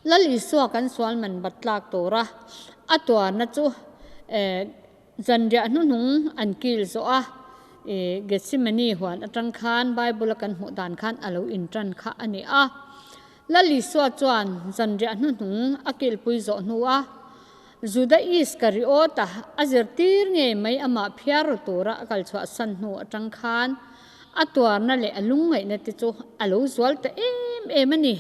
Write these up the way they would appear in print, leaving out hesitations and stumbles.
Lal Isua kan sual man bat tlak tura a tuarna chu zanriah hnuhnung an kil zawh a, Gethsemane huan atang khan Bible a kan hmuh dan khan a lo intan kha a ni a. Lal Isua chuan zanriah hnuhnung a kilpui zawh hnua Juda Iskariota a zirtir ngei mai amah phiar ru tura a kal chhuah san hnu atang khan a tuarna leh a lungngaihna te chu a lo zual ta em em a ni.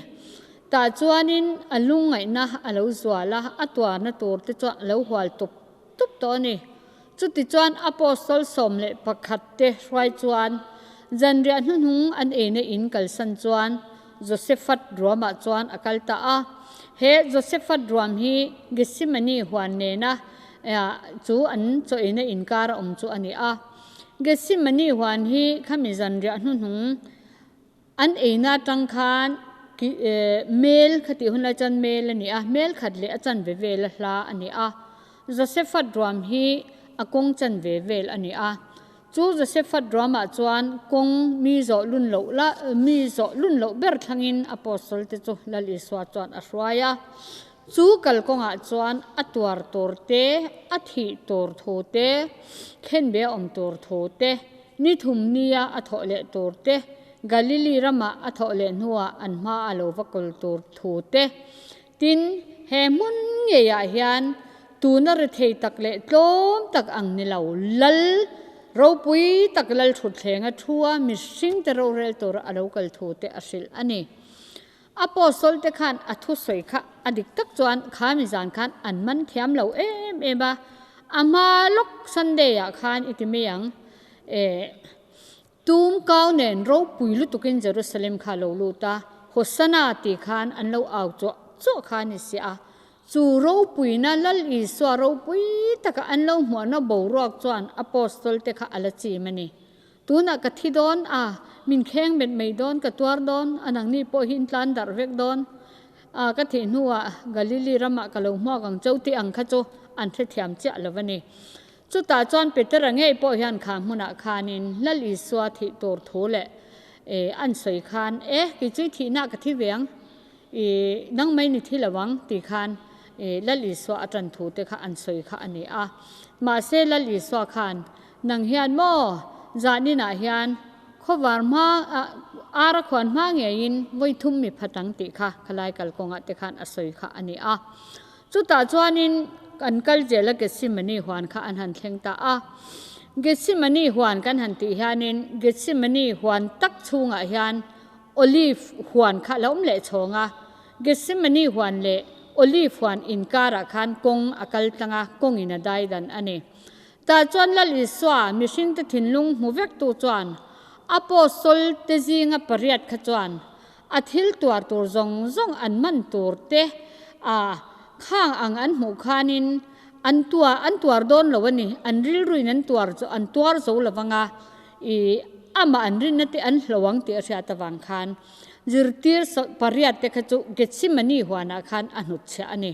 Tah chuanin a lungngaihna a lo zual a, a tuarna tur te chuan a lo hual tup tup tawh a ni. Chutichuan Apostol 11 te hruai chuan zanriah hnuhnung an eina in kalsan chuan Josephat ruamah chuan a kal ta a. He Josephat ruam hi Gethsemane huan nena chu an chaw eina inkar a awm chu a ni a. Gethsemane huan hi khami zanriah hnuhnung An eina atang khan mel khatih hun lai chuan mel a ni a, mel khat leh a chanve vel a hla a ni a. Josephat ruam hi a kawng chanve vel a ni a. Chu Josephat ruamah chuan kawng mi zawh lun loh la mi zawh lun loh ber thlangin Apostle te chu Lal Isua chuan a hruai a. Chu kalkawngah chuan a tuar tur te, a thih tur thu te, khenbe awm tur thu te, Ni thum nia a thawh leh tur te, Galili ramah a thawh leh hnuah an hma a lo va kawl tur thu te. Tin, he hmun ngeiah hian tuna rethei tak leh tlawm tak ang ni lo, lal ropui tak lal thutthleng a thu a, mihring te rorel tur a lo kal thu te a hrilh a ni. Apostle te khan a thusawi kha a dik tak chuan kha mi zan khan an man thiam lo em em a, a hma lawk Sunday ah khan i ti mai ang eh tum kau nen ropui lutukin Jerusalem kha a lo lut a, Hosanna tih khan an lo au chuah chuah kha a ni si a, chu ropuina Lal Isua ropui taka an lo hmuahna boruak chuan Apostle te kha a la chim a ni. Tunah ka thi dawn a, min kheng met mai dawn, ka tuar dawn, a nangni pawh hi in tlan darh vek dawn a, ka thih hnuah Galili ramah ka lo hmuak ang cheu tih ang kha chu an hrethiam chiah lo a ni. Chutah chuan Petera ngei pawh hian kha hmunah khanin Lal Isua thih tur thu leh an sawi khan, E, kei chu i thihna ka thi ve ang, i nang mai ni thi lo ang tih khan Lal Isua a tan thu te kha an sawi kha a ni a. Mahse Lal Isua khan Nang hian maw zahninah hian khawvar hma ar a khuan hma ngeiin vawi thum mi phat ang tih kha khalai kalkawngah te khan a sawi kha a ni a. Chutah chuanin an kal zel a Gethsemane huan kha an han thleng ta a. Gethsemane huan kan han tih hianin Gethsemane huan tak chhungah hian Olive huan kha a lo awm leh chhawng a. Gethsemane huan leh Olive huan inkarah khan kawng a kal tlang a, kawngin a daidan a ni. Tah chuan Lal Isua, mihringte thinlung hmu vektu chuan Apostol te zinga pariat kha chuan a thil tuar tur zawng zawng an man tur te a khang ang an hmuh khanin an tua an tuar dawn lo a ni, an rilruin an tuar an tuar zo lo vang a, i amah an rinna te an hlo ang tih a hriat avang khan zirtir pariat te kha chu Gethsemane huanah khan a hnutchhiah a ni.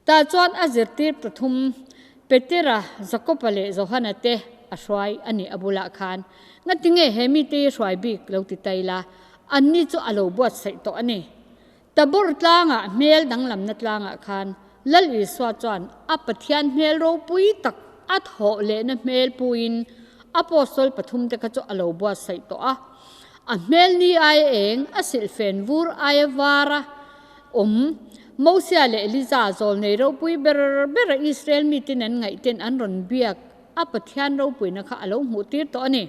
Tah chuan a zirtir pathum, Petera, Jakoba leh Johana te a hruai a nih a bulah khan, Ngatinge he mite hi hruai bik lo ti ta ila, anni chu a lo buatsaih tawh a ni. Tabor tlangah hmel danglamna tlangah khan Lal Isua chuan a Pathian hmel ropui tak a thawh lehna hmel puiin Apostol pathumte kha chu a lo buatsaih tawh a. A hmel ni aia eng, a silhfen vur aia vara awm. Mosia leh Elija zawlnei ropui ber bera Israel miten an ngaihten an rawn biak a Pathian ropuina kha a lo hmuh tir tawh a ni.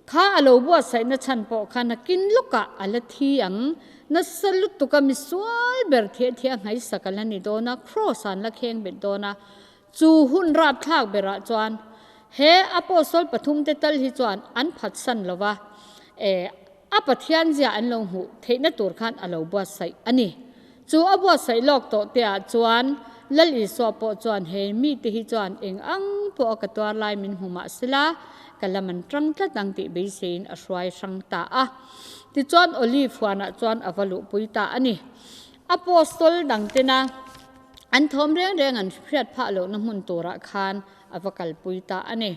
Kha a lo buatsaihna chhan pawh kha nakin lawkah a la thi ang. Nasa lutuka misual ber theh theh a hmaisak a la ni dawn a, Kraws an la kheng bet dawn a. Chu hun rapthlak berah chuan he Apostle pathumte tal hi chuan an phatsan lo va, e, A Pathian zia an lo hmuh theihna tur khan a lo buatsaih a ni. Chu a buatsaih lawk tawh te ah chuan Lal Isua pawh chuan he mite hi chuan eng ang pawh a ka tuar lai min hmu mah sela ka lam an tang tlat ang tih beiseiin a hruai hrang ta a. Tichuan Olive huanah chuan a va luhpui ta a ni. Apostol dang tena an thawm reng reng an hriat phah lohna hmun turah khan a va kalpui ta a ni.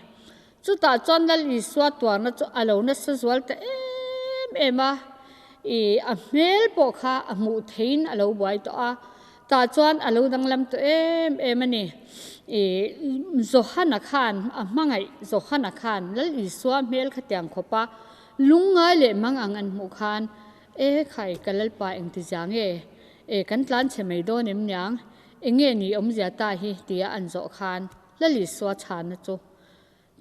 Chutah chuan Lal Isua tuarna chu a lo nasa zual ta em em a. Ih a hmel pawh kha a hmuh theihin a lo buai tawh a, tah chuan a lo danglam tawh em em a ni. Ih Johana khan a hmangaih Johana khan Lal Isua hmel kha tiang khawp a, lungngai leh mang ang an hmuh khan E khai ka Lalpa engti zia nge? E kan tlan chhe mai dawn em niang? Enge ni awmzia ta hi tia an zawh khan Lal Isua chhana chu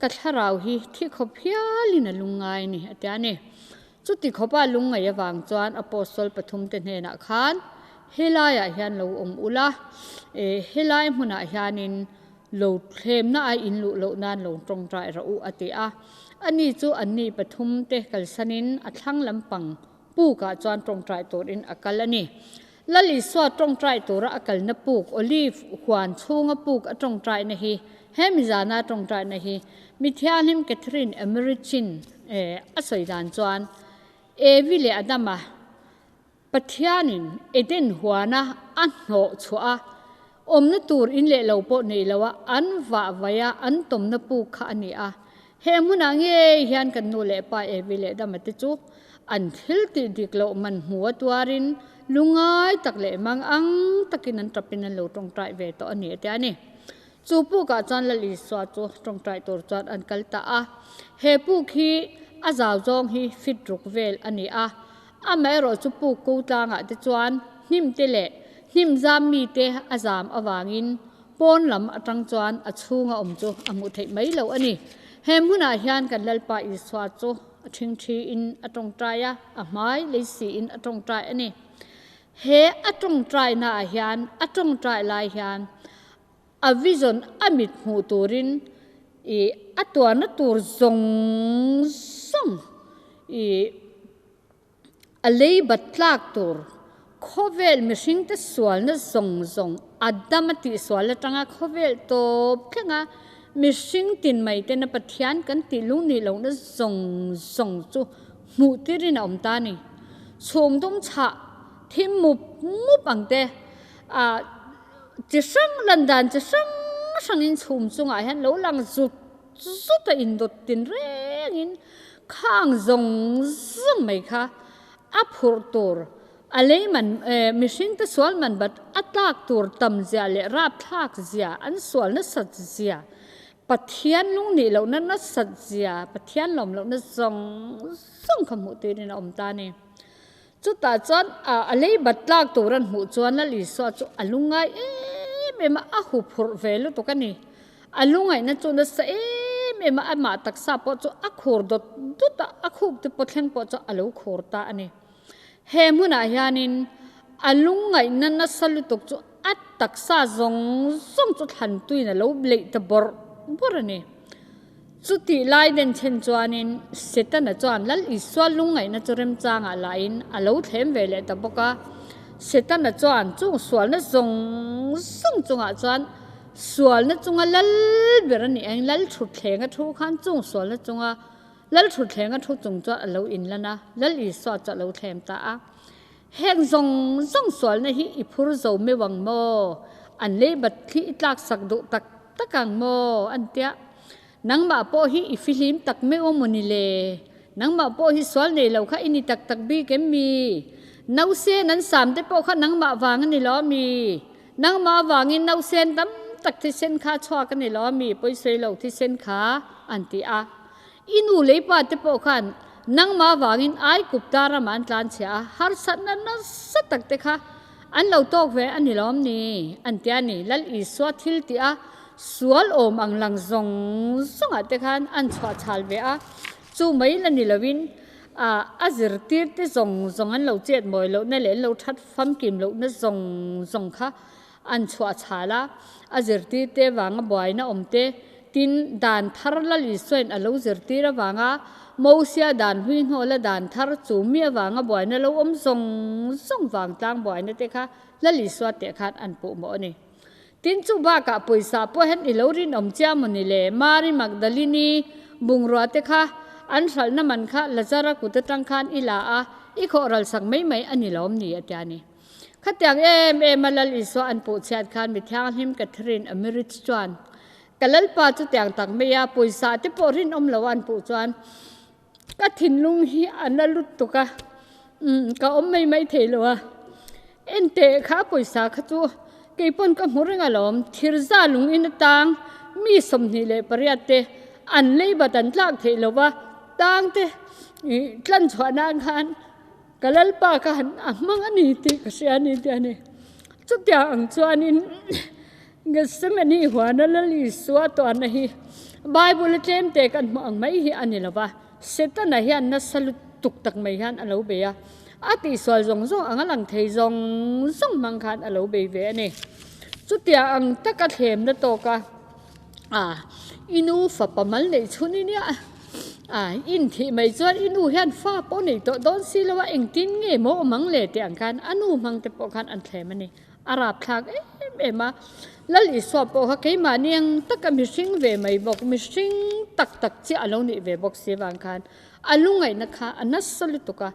Ka thlarau hi thi khawp hialin a lungngai a ni, a ti a ni. Chuti khawpa lungngaih avang chuan Apostle pathumte hnenah khan, Helaiah hian lo awm ula, e, helai hmunah hianin lo thlemna ai in luh loh nan lo tawngtai rawh u, a ti a. Ani chu anni pathumte kalsanin a thlang lampang pukah chuan tawngtai turin a kal a ni. Lal Isua tawngtai tura a kalna puk, Olive huan chhunga puk a tawngtaina hi, he mizana tawngtaina hi mi thianghlim Catherine Emmerichin a sawi dan chuan Evi leh Adama Pathianin Eden huana a hnawh chhuah a, awmna tur in leh lo pawh nei loa an vah vaia an tawmna puk kha a ni a. He hmunah ngei hian kan nu leh pa Evi leh Adama te chu an thil tih dik loh man hmu a tuarin lungai tak leh mang ang takin an tapin an lo tawngtai ve tawh a ni a ti a ni. Chu pukah chuan Lal Isua chu tawngtai tur chuan an kal ta a. He puk hi a zau zawng hi fit ruk vel a ni a. Amaherawh chu puk ko tlangah te chuan hnim te leh hnim zam mite a zam avangin Pawn lam atang chuan a chhunga awm chu a hmuh theih mai lo a ni. He hmunah hian kan Lalpa Isua chu a ṭhingṭhiin a ṭawngṭai a, a hmai lei siin a ṭawngṭai a ni. He a ṭawngṭainaah hian, a ṭawngṭai lai hian a vision a mit hmuh turin ih a tuarna tur zawng zawng ih A lei bat tlak tur khawvel mihringte sualna zawng zawng a dam a tihsual atanga khawvel tawp thlenga mihring tin mai tena Pathian kan tih lungnih lohna zawng zawng chu hmuh tirin a awm ta a ni. Chhum dum chhah thim mup mup ang te ah chi hrang lan dan chi hrang hrangin chhum chungah hian lo lang zut zut a indawt tin rengin khang zawng zawng mai kha a phurh tur a lei man eh mihringte sual man bat a tlak tur tam zia leh rapthlak zia an sual nasat zia Pathian lung nih lohna nasat zia Pathian lawm lohna zawng zawng kha hmuh turin a awm ta a ni. Chutah chuan a lei bat tlak tur an hmuh chuan Lal Isua chu a lungngai em em a, a huphurh ve lutuk a ni. A lungngaihna chu nasa em em a, amah taksa pawh chu a khur dawt dawt a, a khup te pawh thleng pawh chu a lo khur ta a ni. He hmunah hianin a lungngaihna nasa lutuk chu a taksa zawng zawng chu thlan tuin a lo bleih ta bawrh bawrh a ni. Chutih lai den chhen chuanin Setana chuan Lal Isua lungngaihna chu remchangah lahin a lo thlem ve leh ta bawk a. Setana chuan chung sualna zawng zawng chungah chuan sualna chunga lal ber a nih ang, Lal Thutthleng a thu khan chung sualna chunga Lal Thutthleng a thu chung chuan a lo inlan a, Lal Isua chu a lo thlem ta a. Heng zawng zawng sualna hi i phur zo meuh ang maw? An leibat thli i tlaksak duh tak tak ang maw? An tia. Nangmah pawh hi i fihlim tak meuh a maw ni le? Nangmah pawh hi sual nei lo kha i ni tak tak bik em mi? Nausen an sam te pawh kha nangmah vang a ni lo mi? Nangmah avangin nausen tam tak thisen kha chhuak a ni lo mi? Pawisawi lo thisen kha an ti a. I nu lei pa te pawh khan nangmah avangin Aigupta ramah an tlanchhia a, harsatna nasa tak te kha An lo tawk ve a ni lawm ni? An ti a ni. Lal Isua thil tih a sual awm ang lang zawng zawngah te khan an chhuah chhal ve a, chu mai la ni loin a zirtir te zawng zawng an lo chet mawi lohna leh an lo that famkim lohna zawng zawng kha an chhuah chhal a, a zirtir te vanga buaina awm te Tin, dan thar Lal Isuain a lo zirtir avanga Mosia dan hlui hnawla dan thar chu mi avanga buaina lo awm zawng zawng vangtlang buaina te kha Lal Isua teh khan an puh mawh a ni. Tin, chu bakah pawisa pawh hian i lo rinawm chiang maw ni le? Mari Magdalini bungrua te kha an hralhna man kha Lazara kut atang khan i la a, i khawh ralsak mai mai a ni lawm ni? a ti a ni. Khatiang em em a Lal Isua an puh chhiat khan mi thianghlim Catherine Emmerich chuan, Ka Lalpa chutiang tak mai a, pawisa te pawh rinawm lo an puh chuan ka thinlung hi a na lut tuk a. Umm ka awm mai mai thei lo a, enteh kha pawisa kha chu keipawn ka hmu reng alawm, thirza lung in atang mi 28 te an leibat an tlak theih lo va, tang te ih tlan chhuah nan khan ka lalpa kha han a hmang a ni tih ka hria a ni tih a ni. Chutiang ang chuanin Gethsemane huana Lal Isua tuarna hi Bible a tlem te kan hmuh ang mai hi a ni lo va. Setana hian nasa lutuk tak mai hian a lo bei a, a tihsual zawng zawng anga lang thei zawng zawng hmang khan a lo bei ve a ni. Chutia ang taka thlemna tawka a i nu fapa mal neih chhun i nia a, inthih mai chuan i nu hian fa pawh nei tawh dawn si lo a, engtin nge maw awm ang le tih ang khan a nu hmang te pawh khan an thlem a ni. A rapthlak em em a, Lal Isua pawh kha keimahni ang taka mihring ve mai bawk, mihring tak tak chiah a lo nih ve bawk si vang khan a lungaihna kha a nasa lutuk a,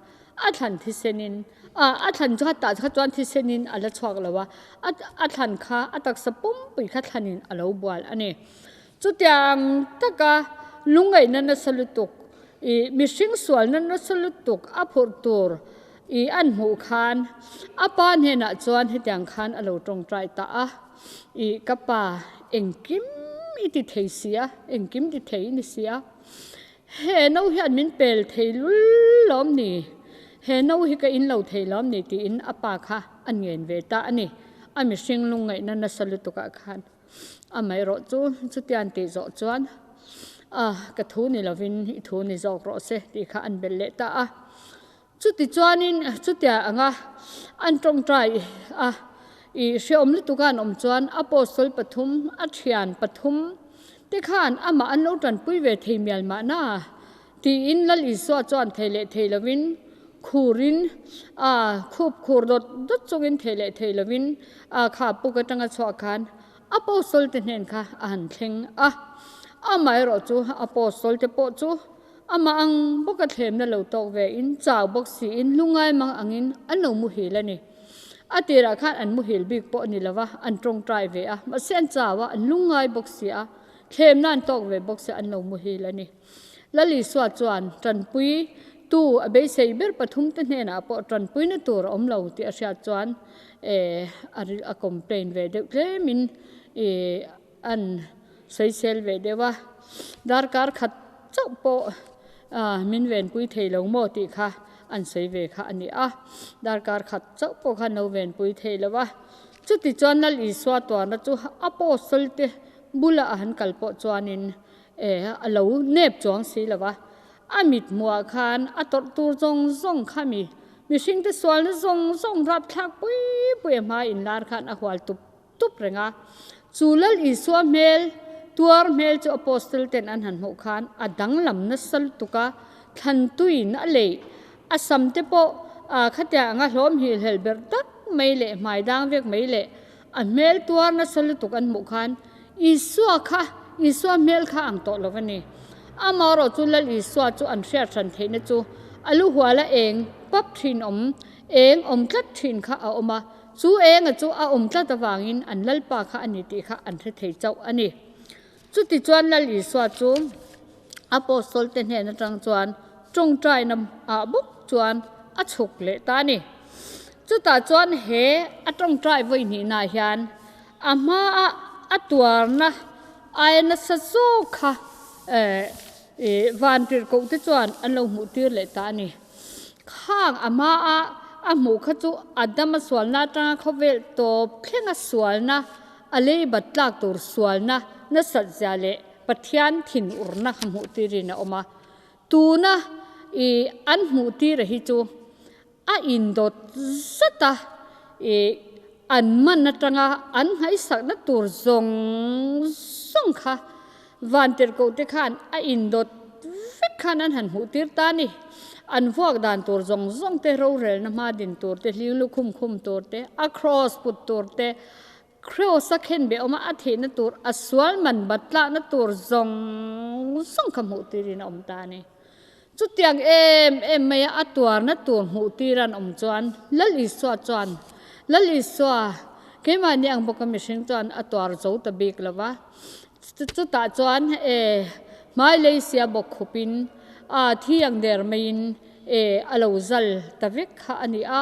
a thlan thisenin, a thlan chu tah kha chuan thisenin a la chhuak lo a, a thlan kha a taksa pumpui kha thlanin a lo bual a ni. Chutiang taka lungaihna nasa lutuk, ih mihring sualna nasa lutuk a phurh tur I an hmuh khan a pa hnenah chuan hetiang khan a lo tawngtai ta a, I ka pa, engkim i ti thei si a, engkim ti thei i ni si a, he no hian min pel thei lul lawm ni, he no hi ka in lo thei lawm ni tiin a pa kha a ngen ve ta a ni. A mihring lungngaihna nasa lutukah khan amaherawh chu chutiang tih zawh chuan a ka thu ni lovin i thu ni zawk rawh se tih kha an belh leh ta a. Chutichuanin chutia anga an tawngtai a, i hrehawm lutuk a an awm chuan Apostle pathum, a thian pathum te khan amah an lo tanpui ve thei mial mahna tiin Lal Isua chuan thei leh thei lovin khurin a khup khur dawt dawt chungin thei leh thei lovin a kha puk atanga chhuah khan Apostle te hnen kha a han thleng a. Amaherawhchu Apostle te pawh chu Amah ang bawka thlemna lo tawk ve in, chau bawk si in, lungai mang angin an lo muhil a ni. A tirah khan an muhil bik pawh a ni lo va, an tawngtai ve a, mahse an chau a, an lungai bawk si a, thlemna an tawk ve bawk si a, an lo muhil a ni. Lal Isua chuan tanpui tu a beisei ber pathum te hnenah pawh tanpuina tur a awm lo tih a hriat chuan a complain ve deuh tlemin an sawisel ve deuh a, darkar khat chauh pawh min venpui thei lo maw tih kha an sawi ve kha a ni a, darkar khat chauh pawh khan lo venpui thei lo a. Chuti chuan Lal Isua tuarna chu Apostle te bula a han kal pawh chuanin a lo nep chuang si lo va, a mit hmuhah khan a tawrh tur zawng zawng kha mi mihringte sualna zawng zawng rapthlak pui pui a hma inlar khan a hual tup tup reng a. Chu Lal Isua hmel, tuar hmel chu Apostle ten an han hmuh khan a danglam nasa lutuk a, thlantuiin a leih, a sam te pawh khatia anga hlawm hilhel ber tak mai leh hmai dang vek mai leh a hmel tuar nasa lutuk an hmuh khan Isua kha, Isua hmel kha ang tawh lo a ni. Amaherawh chu Lal Isua chu an hriat hran theihna chu a lu huala eng pap thin awm, eng awm tlat thin kha a awm a, Chu enga chu a awm tlat avangin an Lalpa kha a ni tih kha an hre thei chauh a ni. Chutichuan Lal Isua chu Apostolte hnen atang chuan tawngtaina ah bawk chuan a chhuk leh ta a ni. Chutah chuan he a tawngtai vawi hnihnaah hian a hmaa a tuarna aia nasa zawk kha vantirhkohte chuan an lo hmuhtir leh ta a ni. Khang a hmaa a hmuh kha chu Adama sualna atanga khawvel tawp thlenga sualna, a lei bat tlak tur sualna nasat zia leh Pathian thinurna kha hmuh tirin a awm a. Tuna i an hmuh tira hi chu a indawt zat a, i an man atanga an nghaisakna tur zawng zawng kha Vantirhkohte khan a indawt vek khan an han hmuh tir ta a ni. An vuak dan tur zawng zawng te, rorelna hma din tur te, hling lukhum khum tur te, a kraws put tur te, kraws a khen beh awma a thihna tur, a sual man bat tlakna tur zawng zawng kha hmuh tirin a awm ta a ni. Chutiang em em maia a tuarna tur hmuh tir an awm chuan Lal Isua chuan, Lal Isua, keimahni ang bawka mihring chuan a tuar zo ta bik lo va. Chutah chuan e, hmai lei sia bawk khupin, a thi ang der maiin a lo zal ta vek kha a ni a.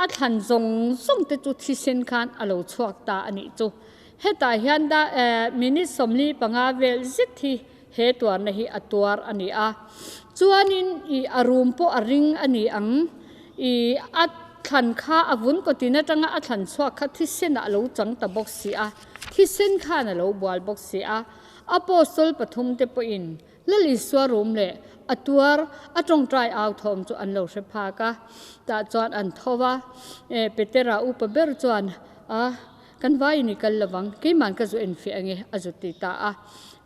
A thlan zawng zawng te chu thisen khan a lo chhuak ta a nih chu. Hetah hian da minute 45 vel zet hi he tuarna hi a tuar a ni a. Chuanin ih a rum pawh a ring a ni ang. Ih a thlan kha a vun kawtin atanga a thlan chhuak kha thisenah a lo chang ta bawk si a, thisen khan a lo bual bawk si a. Apostol pathum te pawhin Lal Isua rum leh a tuar a tawngtai au thawm chu an lo hre phak a. Tah chuan an tho va, Petera upa ber chuan a Kan vaiin i kal lovang, keiman ka zu enfiah ange a zu ti ta a.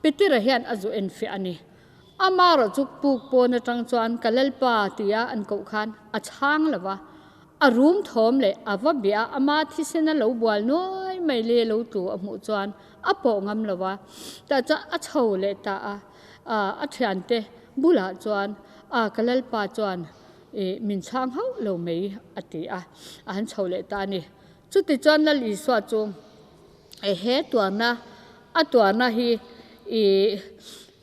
Petera hian a zu enfiah a ni. Amarawh chu puk pawn atang chuan ka Lalpa tia an koh khan a chhang lo va, a rum thawm leh a va bia a, ama thisen a lo bual nuai mai le lo tlu a hmuh chuan a pawh ngam lo va, tah chuan a chho leh ta a, a thiante bulah chuan a ka Lalpa chuan min chhang hauh lo mai a ti a, a han chho leh ta a ni. Chutichuan Lal Isua chu he tuarna a tuarna hi ih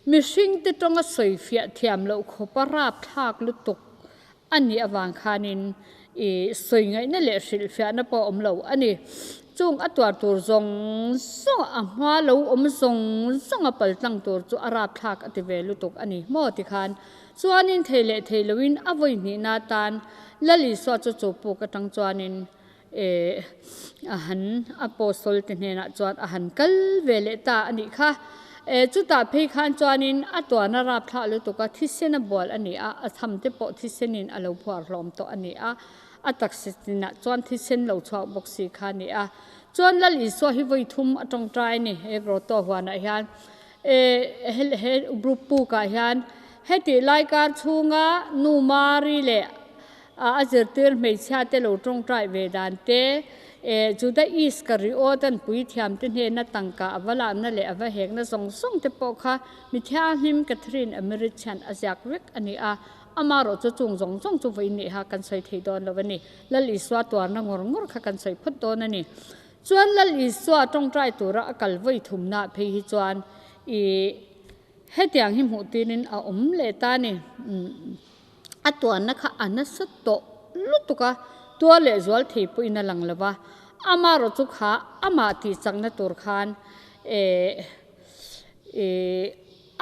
mihringte tawnga sawifiah thiam loh khawpa rapthlak lutuk a nih avang khanin ih sawi ngaihna leh hrilhfiahna pawh a awm lo a ni. Chung a tuar tur zawng zawng a hma lo awm zawng zawng a paltlang tur chu a rapthlak a ti ve lutuk a ni maw tikhan chuanin thei leh thei loin a vawi hnihna atan Lal Isua chu chu puk atang chuanin Eh, a han Apostle te hnenah chuan a han kal ve leh ta a nih kha. Eh, chutah phei khan chuanin a tuahna rapthlah lutuk a, thisen a bual a ni a, a tham te pawh thisenin a lo phuar hlawm tawh a ni a, a taksa tinah chuan thisen lo chhuak bawk si kha a ni a. Chuan Lal Isua hi vawi thum a tawngtai a ni he grotto huanah hian. Eh, he group pukah hian hetih lai kar chhunga Nu Mari leh A zirtir hmeichhia te lo tawngtai ve dan te, Juda Iskariot an puithiam te hnena tangka a va lakna leh a va hekna zawng zawng te pawh kha mi thianghlim Catherine Emmerich hian a ziak vek a ni a. Amaherawh chu chung zawng zawng chu vawiin nih ha kan sawi thei dawn lo a ni. Lal Isua tuarna ngawr ngawr kha kan sawi phawt dawn a ni. Chuan Lal Isua tawngtai tura a kal vawi thumnaah phei hi chuan ih hetiang hi hmuh tirin a awm leh ta a ni. A tuanna kha a nasa tawh lutuk a, tuar leh zual thei pawhin a lang lo va. Amaherawh chu kha amah tih chakna tur khan eh eh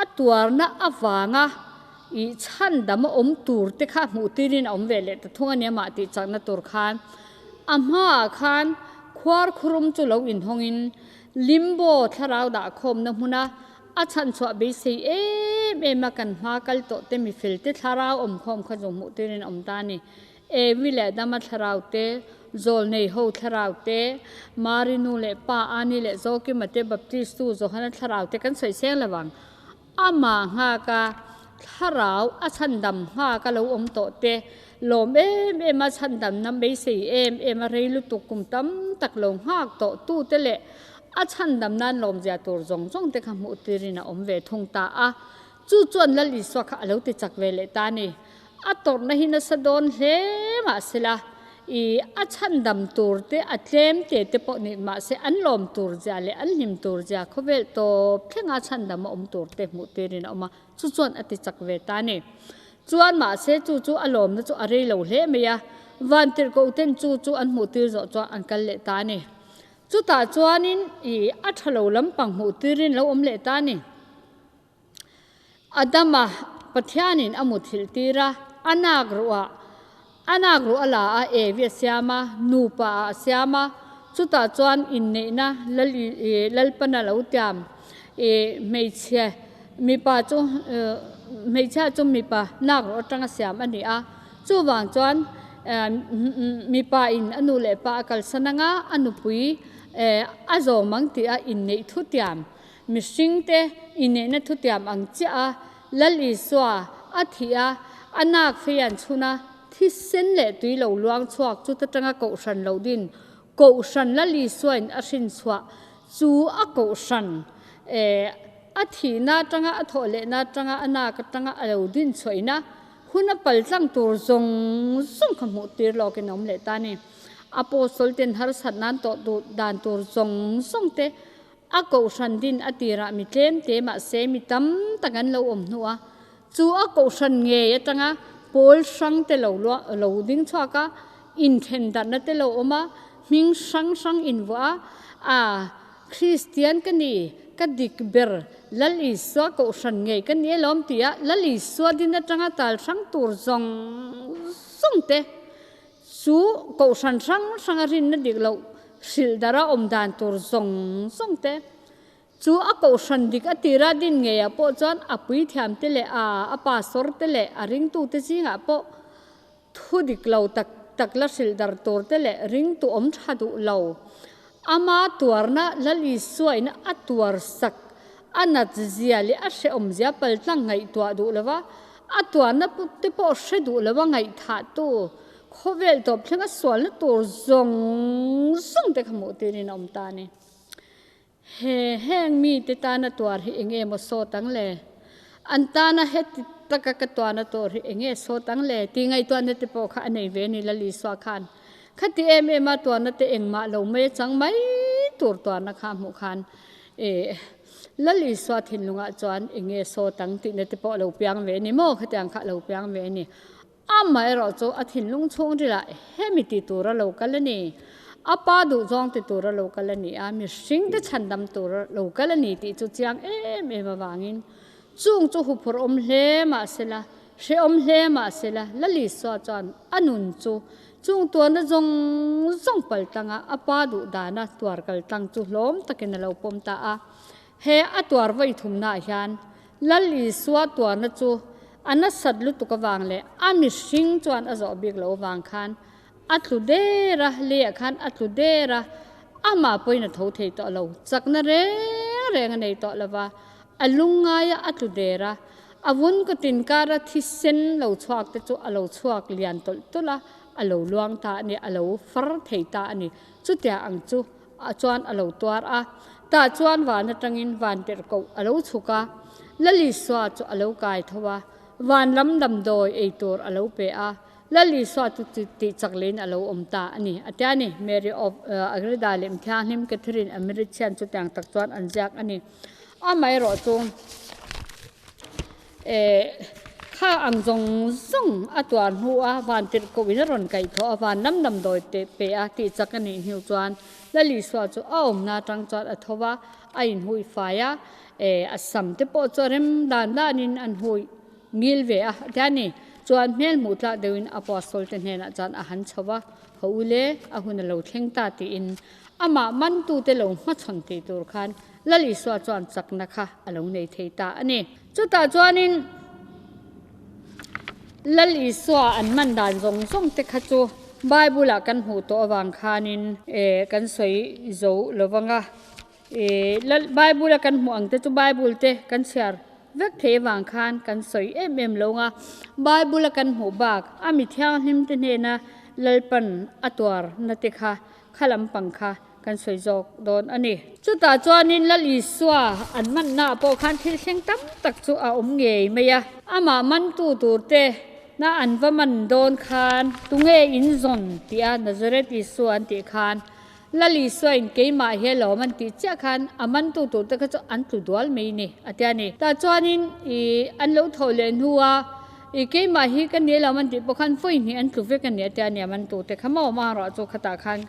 a tuarna avanga ih chhandam a awm tur te kha hmuh tirin a awm ve leh ta thung a ni amah tih chakna tur khan. A hmaah khan khuar khurum chu lo inhawngin limbo thlarau dahkhawmna hmuna A chhanchhuah beisei em em a kan hma kal tawh te mifel te thlarau awmkhawm kha zawng hmuh turin a awm ta a ni. Evi leh Adama thlarau te, Zawlnei ho thlarau te, Mari nu leh pa Ani leh Zokima te Baptistu Johana thlarau te kan sawi seng lo vang. Amah nghaka thlarau a chhandam nghaka lo awm tawh te, lawm em em a chhandamna beisei em em a rei lutuk kum tam tak lo nghak tawh tu te leh A chhandam nan lawmzia tur zawng zawng te kha hmuh tirin a awm ve thung ta a. Chu chuan Lal Isua kha a lo ti chak ve leh ta a ni. A tawrhna hi nasa dawn hle mahsela, i a chhandam tur te a tlem te te pawh ni mahse an lawm tur zia leh an hlim tur zia khawvel tawp thlenga chhandam a awm tur te hmuh tirin a awm a, chu chuan a ti chak ve ta a ni. Chuan mahse chu chu a lawmna chu a rei lo hle mai a, Vantirhkoh ten chu chu an hmuh tir zawh chuan an kal leh ta a ni. Chutah chuanin i a tha lo lampang hmuh turin lo awm leh ta a ni. Adama Pathianin a muthilh tir a, a nak ruah a nak ruah a la a, Evi a siam a, nupa ah a siam a, chutah chuan inneihna lal i Lalpana lo tiam i hmeichhe mipa chu hmeichhia chu mipa nak ruah atanga siam a ni a, Chuvang chuan mipa in a nu leh pa a kalsan anga a nupui a zawm ang tih a inneih thutiam, mihringte inneihna thutiam ang chiah a Lal Isua a thih a, a nak fei an chhun a, thisen leh tui lo luang chhuak chuta tanga kohhran lo din, kohhran Lal Isua in a hrinchhuah chu a kohhran a thihna atanga a thawh lehna atanga a nak atanga a lo din chhuahina Hun a pal tlang tur zawng zawng kha hmuh tir lawkin a awm leh ta a ni. Apostle ten harsat nan tawh duh dan tur zawng zawng te a kohhran din a tirah mi tlem te mahse mi tam tak an lo awm hnu a, chu a kohhran ngei atanga pawl hrang te lo luah lo ding chhuak a, inthen darhna te lo awm a, hming hrang hrang invuah a, a Kristian ka ni, ka dik ber, Lal Isua kohhran ngei ka ni alawm tih a, Lal Isua din atanga tal hrang tur zawng zawng te chu kohhran hrang hranga rinna dik loh hrilh dara awm dan tur zawng zawng te Chu a kohhran dik a tira din ngeiah pawh chuan a puithiamte leh a a pastor te leh a ringtute zingah pawh thu dik lo tak tak la hrilh dar tur te leh ringtu awm tha duh lo. Ama tuarna Lal Isuain a tuar sak a nat zia leh a hrehawm zia paltlang ngaihtuah duh lova a tuarna te pawh hre duh lova ngaihthahtu khawvel tawp thlenga sualna tur zawng zawng te kha hmuh tirin a awm ta a ni. He heng mite tana tuar hi eng emaw sawt ang le? An tana heti taka ka tuahna tur hi eng nge sawt ang le? tih ngaihtuahna te pawh kha a nei ve a ni Lal Isua khan. Khati em em a tuahna te engmah lo mai a chang mai tur tuahna kha a hmuh khan eh Lal Isua thinlungah chuan eng nge sawt ang tihna te pawh a lo piang ve a ni maw? Khatiang kha a lo piang ve a ni. Amaherawh chu a thinlung chhungrilah hemi ti tura lo kal a ni. A pa duhzawng ti tura lo kal a ni a, mihringte chhandam tura lo kal a ni tih chu chiang em em avangin chung chu huphurh awm hle mah sela, hrehawm hle mah sela, Lalisua chuan a nun chu chung tuarna zawng zawng paltlanga a pa duhdana tuar kaltlang chu hlawm takin a lo pawm ta a. He a tuar vawi thumnaah hian Lal Isua tuarna chu a nasat lutuk avang leh a mihring chuan a zawh bik loh avang khan a tlu der a, leiah khan a tlu der a, amah pawhin a tho thei tawh lo, chakna reng reng a nei tawh lo va, a lungngaia a tlu der a, a vun kawtin kara thisen lo chhuak te chu a lo chhuak lian tawlh tawlh a, a lo luang ta a ni, a lo far thei ta a ni. Chutiang ang chu ah chuan a lo tuar a, tah chuan van atangin van tirhkoh a lo chhuk a, Lalisua chu a lo kai tho a, van lam damdawi ei tur a lo pe a, Lalisua chu tih chak lehin a lo awm ta a ni, a ti a ni. Mary of Agreda leh Mithianghlim Catherine Americhian chutiang tak chuan an ziak a ni. Amaherawh chu Eh, kha ang zawng zawng a tuar hnu a, van tirhkoh in a rawn kaih thawh a, van lam damdawi te pe a tih chak a nih hnu chuan Lalisua chu a awmna atang chuan a tho a, a inhui fai a, eh, a sam te pawh chu a rem dan danin an hui ngil ve a, tia ni chuan hmel hmuh tlak deuhin Apostle te hnenah chuan a han chho va, Haw u le, a hun a lo thleng ta tiin amah mantute lo hmachhawn tih tur khan Lal Isua chuan chakna kha a lo nei thei ta a ni. Chutah chuanin Lal Isua an man dan zawng zawng te kha chu Bible-ah kan hmuh tawh avang khanin kan sawi zo lo vang a. Lal Bible-a kan hmuh ang te chu Bible te kan chhiar vek thei avang khan kan sawi em em lo ang a. Bible-a kan hmuh bak a mi thianghlim te hnena Lalpan a tuarna te kha kha lampang kha kan sawi zawk dawn a ni. Chutah chuanin Lal Isua an mannaah pawh khan thil thleng tam tak chu a awm ngei mai a. Amah mantu turte na an va man dawn khan tunge in zawn tih a Nazareth Isua an tih khan Lal Isuain keimah hi alawm an tih chiah khan a mantu turte kha chu an tlu dual mai ni a tia ni. Tah chuanin ih an lo tho leh hnua I keimah hi ka ni lo an tih pawh khan vawi hnih an tlu vek a ni a tia nia man tute kha maw amaherawh chu khatah khan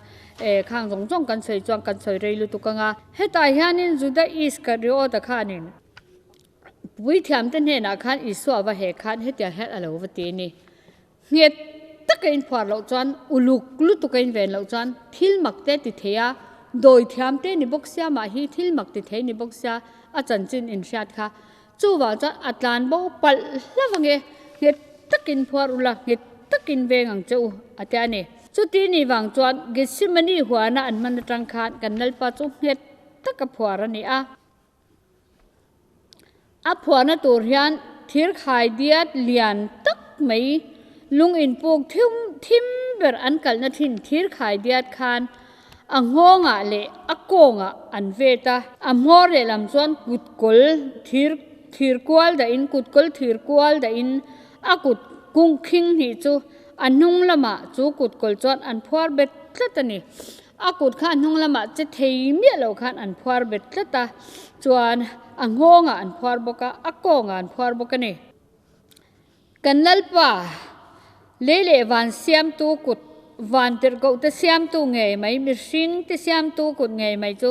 eh khang zawng zawng kan sawi chuan kan sawi rei lutuk ang a. Hetah hianin Juda Iskariota khanin puithiamte hnenah khan Isua va heh khan hetiang hian a lo va ti a ni. Nghet taka inphuar loh chuan uluk lutuk a inven loh chuan thil mak te ti thei a, dawi thiam te ni bawk sia mah hi thil mak ti thei ni bawk sia a chanchin inhriat kha Chuvang chuan a tlan bo palh hlauh ange, nghet takin phuar ula, nghet takin veng ang che u, a ti a ni. Chuti ni vang chuan Gethsemane huana an hman atang khan kan Lalpa chu nghet taka phuar a ni a. A phuarna tur hian thir khai diat lian tak mai lung inpuk thim ber an kalhna thin thir khai diat khan A nghawngah leh a kawngah an vet a, a hmawr lehlam chuan kut kawl thir thir kual dahin kut kawl thir kual dahin a kut kung khing hnih chu a hnung lamah chu kut kawl chuan an phuar bet tlat a ni. A kut kha a hnung lamah che thei miah loh khan an phuar bet tlat a, chuan a nghawngah an phuar bawk a, a kawngah an phuar bawk a ni. Kan Lalpa. Lei leh van siamtu kut, van tirhkohte siamtu ngei mai, mihringte siamtu kut ngei mai chu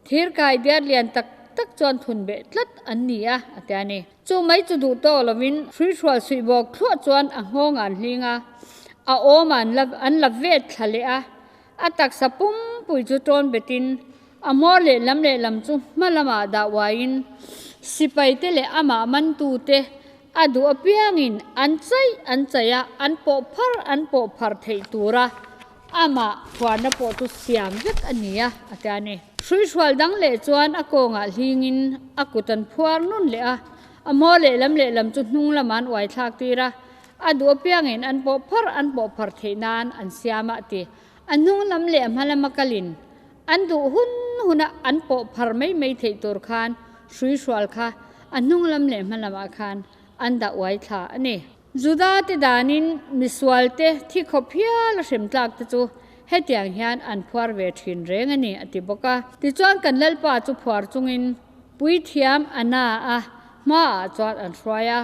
thirkai diar lian tak tak chuan thun beh tlat an ni a, a ti a ni. Chu mai chu duh tawk lovin hruihrual suih bawk thluah chuan a nghawng an hling a, a awm an la an la vet thla leh a, a taksa pumpui chu tawn betin a hmawr lehlam lehlam chu hma lamah dah uaiin sipaite leh amah mantute a duh apiangin an chaih an chaih a, an pawh phar an pawh phar theih tura amah phuarna pawh chu siam vek a ni a, a ti a ni. Hruihrual dang leh chuan a kawngah hlingin a kut an phuar nun leh a, a hmawr lehlam lehlam chu hnung lamah an uai thlak tir a, a duh apiangin an pawh phar an pawh phar theih nan an siam a, a ti. A hnung lam leh a hma lama kalin an duh hun huna an pawh phar mai mai theih tur khan hruihrual kha a hnung lam leh hma lamah khan an dah uai thla a ni. Juda te danin misual te thi khawp hial a hrem tlak te chu hetiang hian an phuar ve thin reng a ni, a ti bawk a. Tichuan kan Lalpa chu phuar chungin Puithiam Anna a hmaah chuan an hruai a.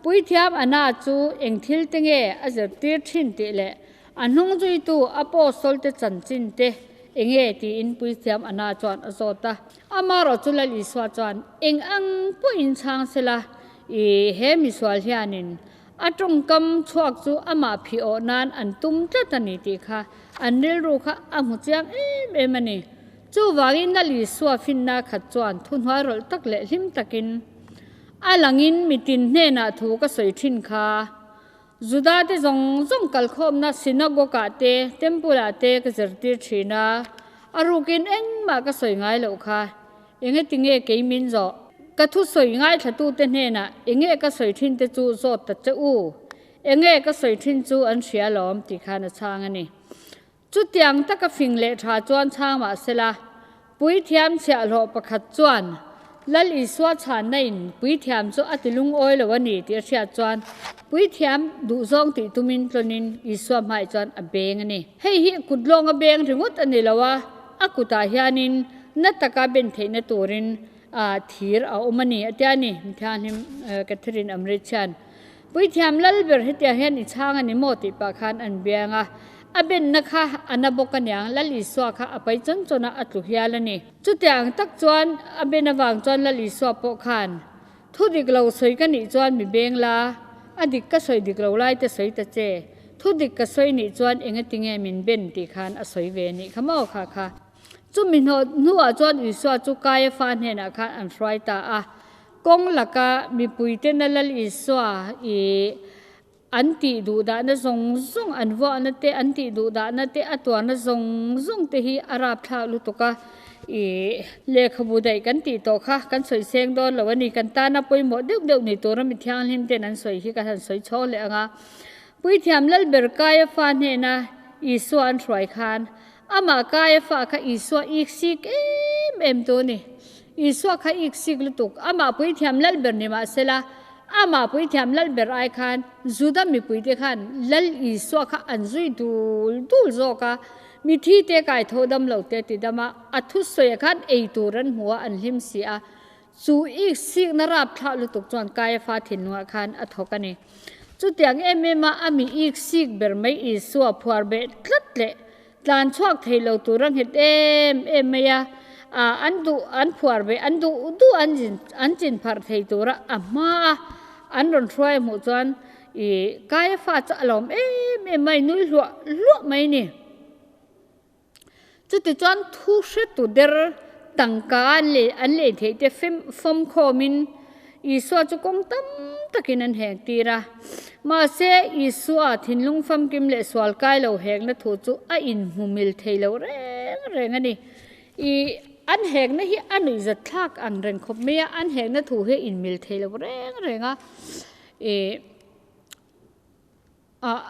Puithiam Anna chu eng thil te nge a zirtir thin tih leh a hnung zuitu Apostol te chanchin te enge tiin Puithiam Anna chuan a zawt a. Amarawh chu Lal Isua chuan eng ang pawhin chhang sela I he misual hianin a tawngkam chhuak chu amah phih awh nan an tum tlat a ni tih kha an rilru kha a hmu chiang em em a ni. Chuvangin Lal Isua finna khat chuan thuhnuai rawlh tak leh hlim takin a langin mitin hnenah thu ka sawi thin kha. Judate zawng zawng kalkhawmna synagogue-ah te, temple-ah te ka zirtir thin a, a rukin engmah ka sawi ngai loh kha. Engetinge kei min zawh? Ka thusawi ngaithlatute hnenah enge ka sawi thin te chu zawt ta che u. Enge ka sawi thin chu an hria lawm tih khan a chhang a ni. Chutiang taka fing leh tha chuan chhang mah sela, Puithiam chhiahhlawh pakhat chuan Lal Isua chhanna in Puithiam chu a ti lungawi lo a ni tih a hriat chuan Puithiam duhzawng tih tumin tlawnin Isua hmai chuan a beng a ni. Hei hi kutlawnga beng ringawt a ni lo a, a kutah hianin na taka ben theihna turin thir a awm a ni a tia ni. Mithianghlim Catherine Amrit hian Puithiam lal ber hetiang hian i chhang a ni maw tih pah khan an biang a, a benna kha a na bawk aniang, Lal Isua kha a pai chawn chawn a, a tlu hial a ni. Chutiang tak chuan a ben avang chuan Lal Isua pawh khan Thu dik lo sawi ka nih chuan mi beng la, a dik ka sawi dik lo lai te sawi ta che, thu dik ka sawi nih chuan engatinge min ben tih khan a sawi ve nih kha maw kha kha. Chumi hnawh hnuah chuan Isua chu Kaiafa hnenah khan an hruai ta a, kawng laka mipuitena Lal Isua i an tih duh dahna zawng zawng, an vuahna te, an tih duh dahna te, a tuarna zawng zawng te hi a rapthlak lutuk a, ih lehkhabu daih kan tih tawh kha kan sawi seng dawn lo a ni, kan tana pawimawh deuh deuh ni tura mi thianghlim ten an sawi hi ka han sawi chhawk leh ang a. Puithiam Lalber Kaiafa hnena Isua an hruai khan amah Kaiafa kha Isua iksik em em tu a ni. Isua kha iksik lutuk, amah Puithiam Lalber ni mahsela, Amah puithiam lal ber ai khan Juda mipuite khan Lal Isua kha an zui dul dul zawk a, mithi te kai tho dam lo te ti dam a, a thusawiah khan ei tur an hmu a, an hlim si a. Chu ik sikna rap thlah lutuk chuan Kaiafa thinlungah khan a thawk a ni. Chutiang em em a, a mi ik sik ber mai Isua phuar beh tlat leh Tlan chhuak thei lo tur a nghet em em mai a, an duh an phuar ve, an duh duh an zin an chin pharh thei tura a hma a an rawn hruai a hmuh chuan ih Kaiafa chu a lawm em em mai, nui hluah hluah mai ni. Chuti chuan thu hretu der tangka an lei an lei theih te fem fawm khawmin Isua chu kawng tam takin an heng tir a. Mahse, Isua thinlung famkim leh sual kai lo hekna thu chu a inhmu mil thei lo reng reng a ni. I an hekna hi a nuihzat thlak ang reng khawp mai a, an hekna thu hi a inmil thei lo reng reng a. I. Ah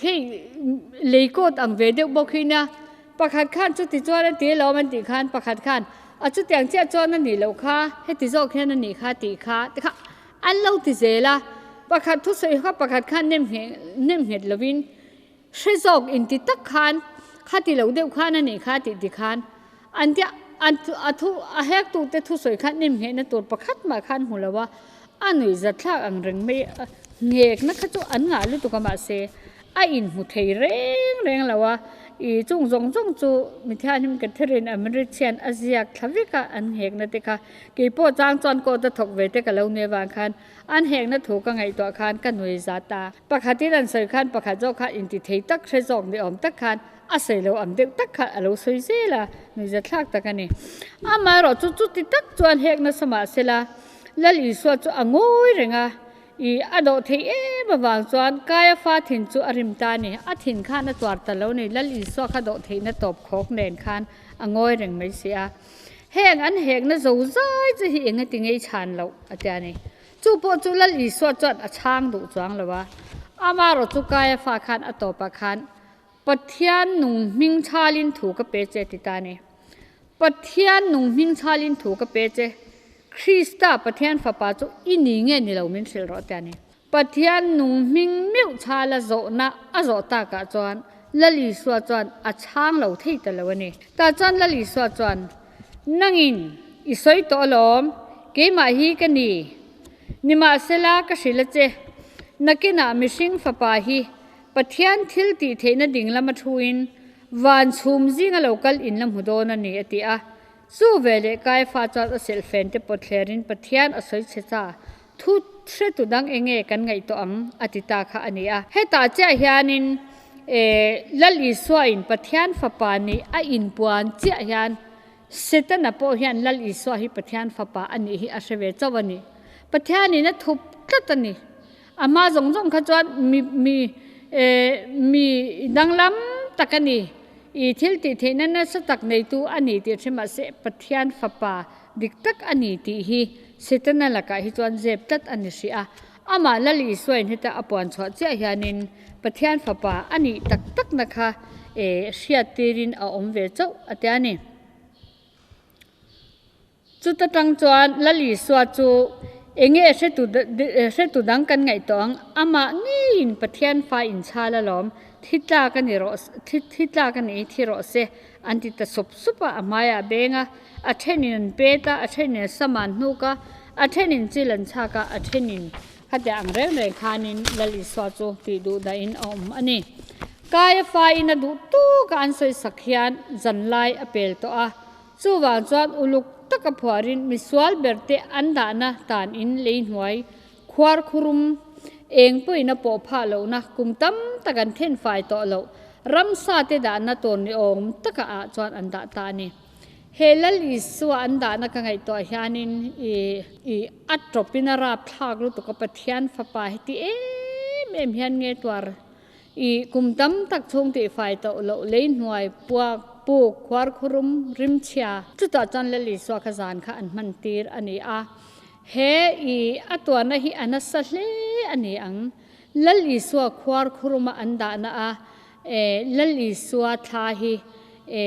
hei lei kawt ang ve deuh bawk hi nia, pakhat khan chuti chuan a ti alawm an tih khan pakhat khan a chutiang chiah chuan a nih loh kha heti zawk hian a nih kha tih kha te kha an lo ti zel a, pakhat thusawi kha pakhat khan nem ngheh nem nghet lovin hre zawk inti tak khan khati lo deuh khan a nih kha tih ti khan an tia an a thu a hek tute thusawi khan nem nghehna tur pakhat mah khan hmu lo a. A nuih zat thlak ang reng mai a, nghekna kha chu an ngah lutuk a mahse A inhmu thei reng reng lo a, i chung zawng zawng chu Mithianhlim Catherine Amrit hian a ziak thla vek a, an hekna te kha keipawh chang chuan court a thawk ve te ka lo nia vang khan an hekna thu ka ngaihtuah khan ka nui zat a. Pakhatin an sawi khan pakhat zawk kha inti thei tak hre zawk ni awm tak khan a sawi lo ang deuh tak kha a lo sawi zel a, nuihzathlak tak a ni. Amaherawh chu chuti tak chuan hek nasa mah sela Lal Isua chu a ngawi reng a, I a dawh theih em avang chuan Kaiafa thin chu a rim ta a ni. A thin khan a tuar ta lo ni. Lal Isua kha dawh theihna tawp khawk nen khan a ngawi reng mai si a. Heng an hekna zo zai chu hi eng ati ngei chhan loh a tia ni. Chu pawh chu Lal Isua chuan a chhang duh chuang lo a. Amaherawh chu Kaiafa khan a tawpah khan Pathian nung hming chhalin thu ka pe che ti ta ni. Pathian nung hming chhalin thu ka pe che. Krista Pathian Fapa chu i ni nge ni lo min hrilh rawh tia ni. Pathian nung hming meuh chhala zawhna a zawh takah chuan Lal Isua chuan a chhang lo thei ta lo a ni. Tah chuan Lal Isua chuan, Nangin i sawi tawh alawm, keimah hi ka ni. Nimahsela ka hrilh a che, nakinah mihring Fapa hi Pathian thil tih theihna ding lama thuin van chhum zinga lo kal in la hmu dawn a ni, a ti a. Chu veleh Kaifa chuan a silhfen te pawt thlerin Pathian a sawi chhe ta, Thu hretu dang eng nge kan ngaihtuah ang? a ti ta kha a ni a. Hetah chiah hianin Lal Isuain Pathian Fapa nih a inpuan chiah hian Setana pawh hian Lal Isua hi Pathian Fapa a nih hi a hre ve chauh a ni. Pathianin a thup tlat a ni. A hma zawng zawng kha chuan mi mi eh mi danglam tak a ni. I thil tih theihna nasa tak neitu a ni tih hre mahse Pathian fapa dik tak a ni tih hi Setana lakah hi chuan zep tlat a ni hrih a. Amah Lal Isuain heta a puan chhuah chiah hianin Pathian fapa a nih tak takna kha eh hriat tirin a awm ve chauh a tia ni. Chuta tang chuan Lal Isua chu enge hretu hretu dang kan ngaihtuah ang, amah ngeiin Pathian fa inchhal alawm, thi tlak a ni rawh thi thi tlak a ni thi rawh se an ti ta sup sup a, a hmaiah a beng a, a thenin an pet a, a thenin a sam an hnuk a, a thenin chil an chhak a, a thenin khatiang ang reng reng khanin Lal Isua chu tih duh dahin a awm a ni. Kaia faiin a duh tuk a an sawisak hian zanlai a pel tawh a, Chuvang chuan uluk taka phuarin misual berte an dahna tanin lei hnuai khuar khurum eng pawhin a pawh phah lohna kum tam tak an then fai tawh loh ramsa te dahna tur ni awm taka ah chuan an dah ta a ni. He Lal Isua an dahna ka ngaihtuah hianin i i a tawpin a rapthlak lutuk a Pathian fapa heti em em hian nge tuar I kum tam tak chhung tihfai tawh loh lei hnuai puak, puk, khuar khurum, rimchhia. Chutah chuan Lal Isua kha zan kha an hman tir a ni a. He i a tuarna hi a nasa hle a ni ang. Lal Isua khuar khuruma an dahna a, e Lal Isua thla hi e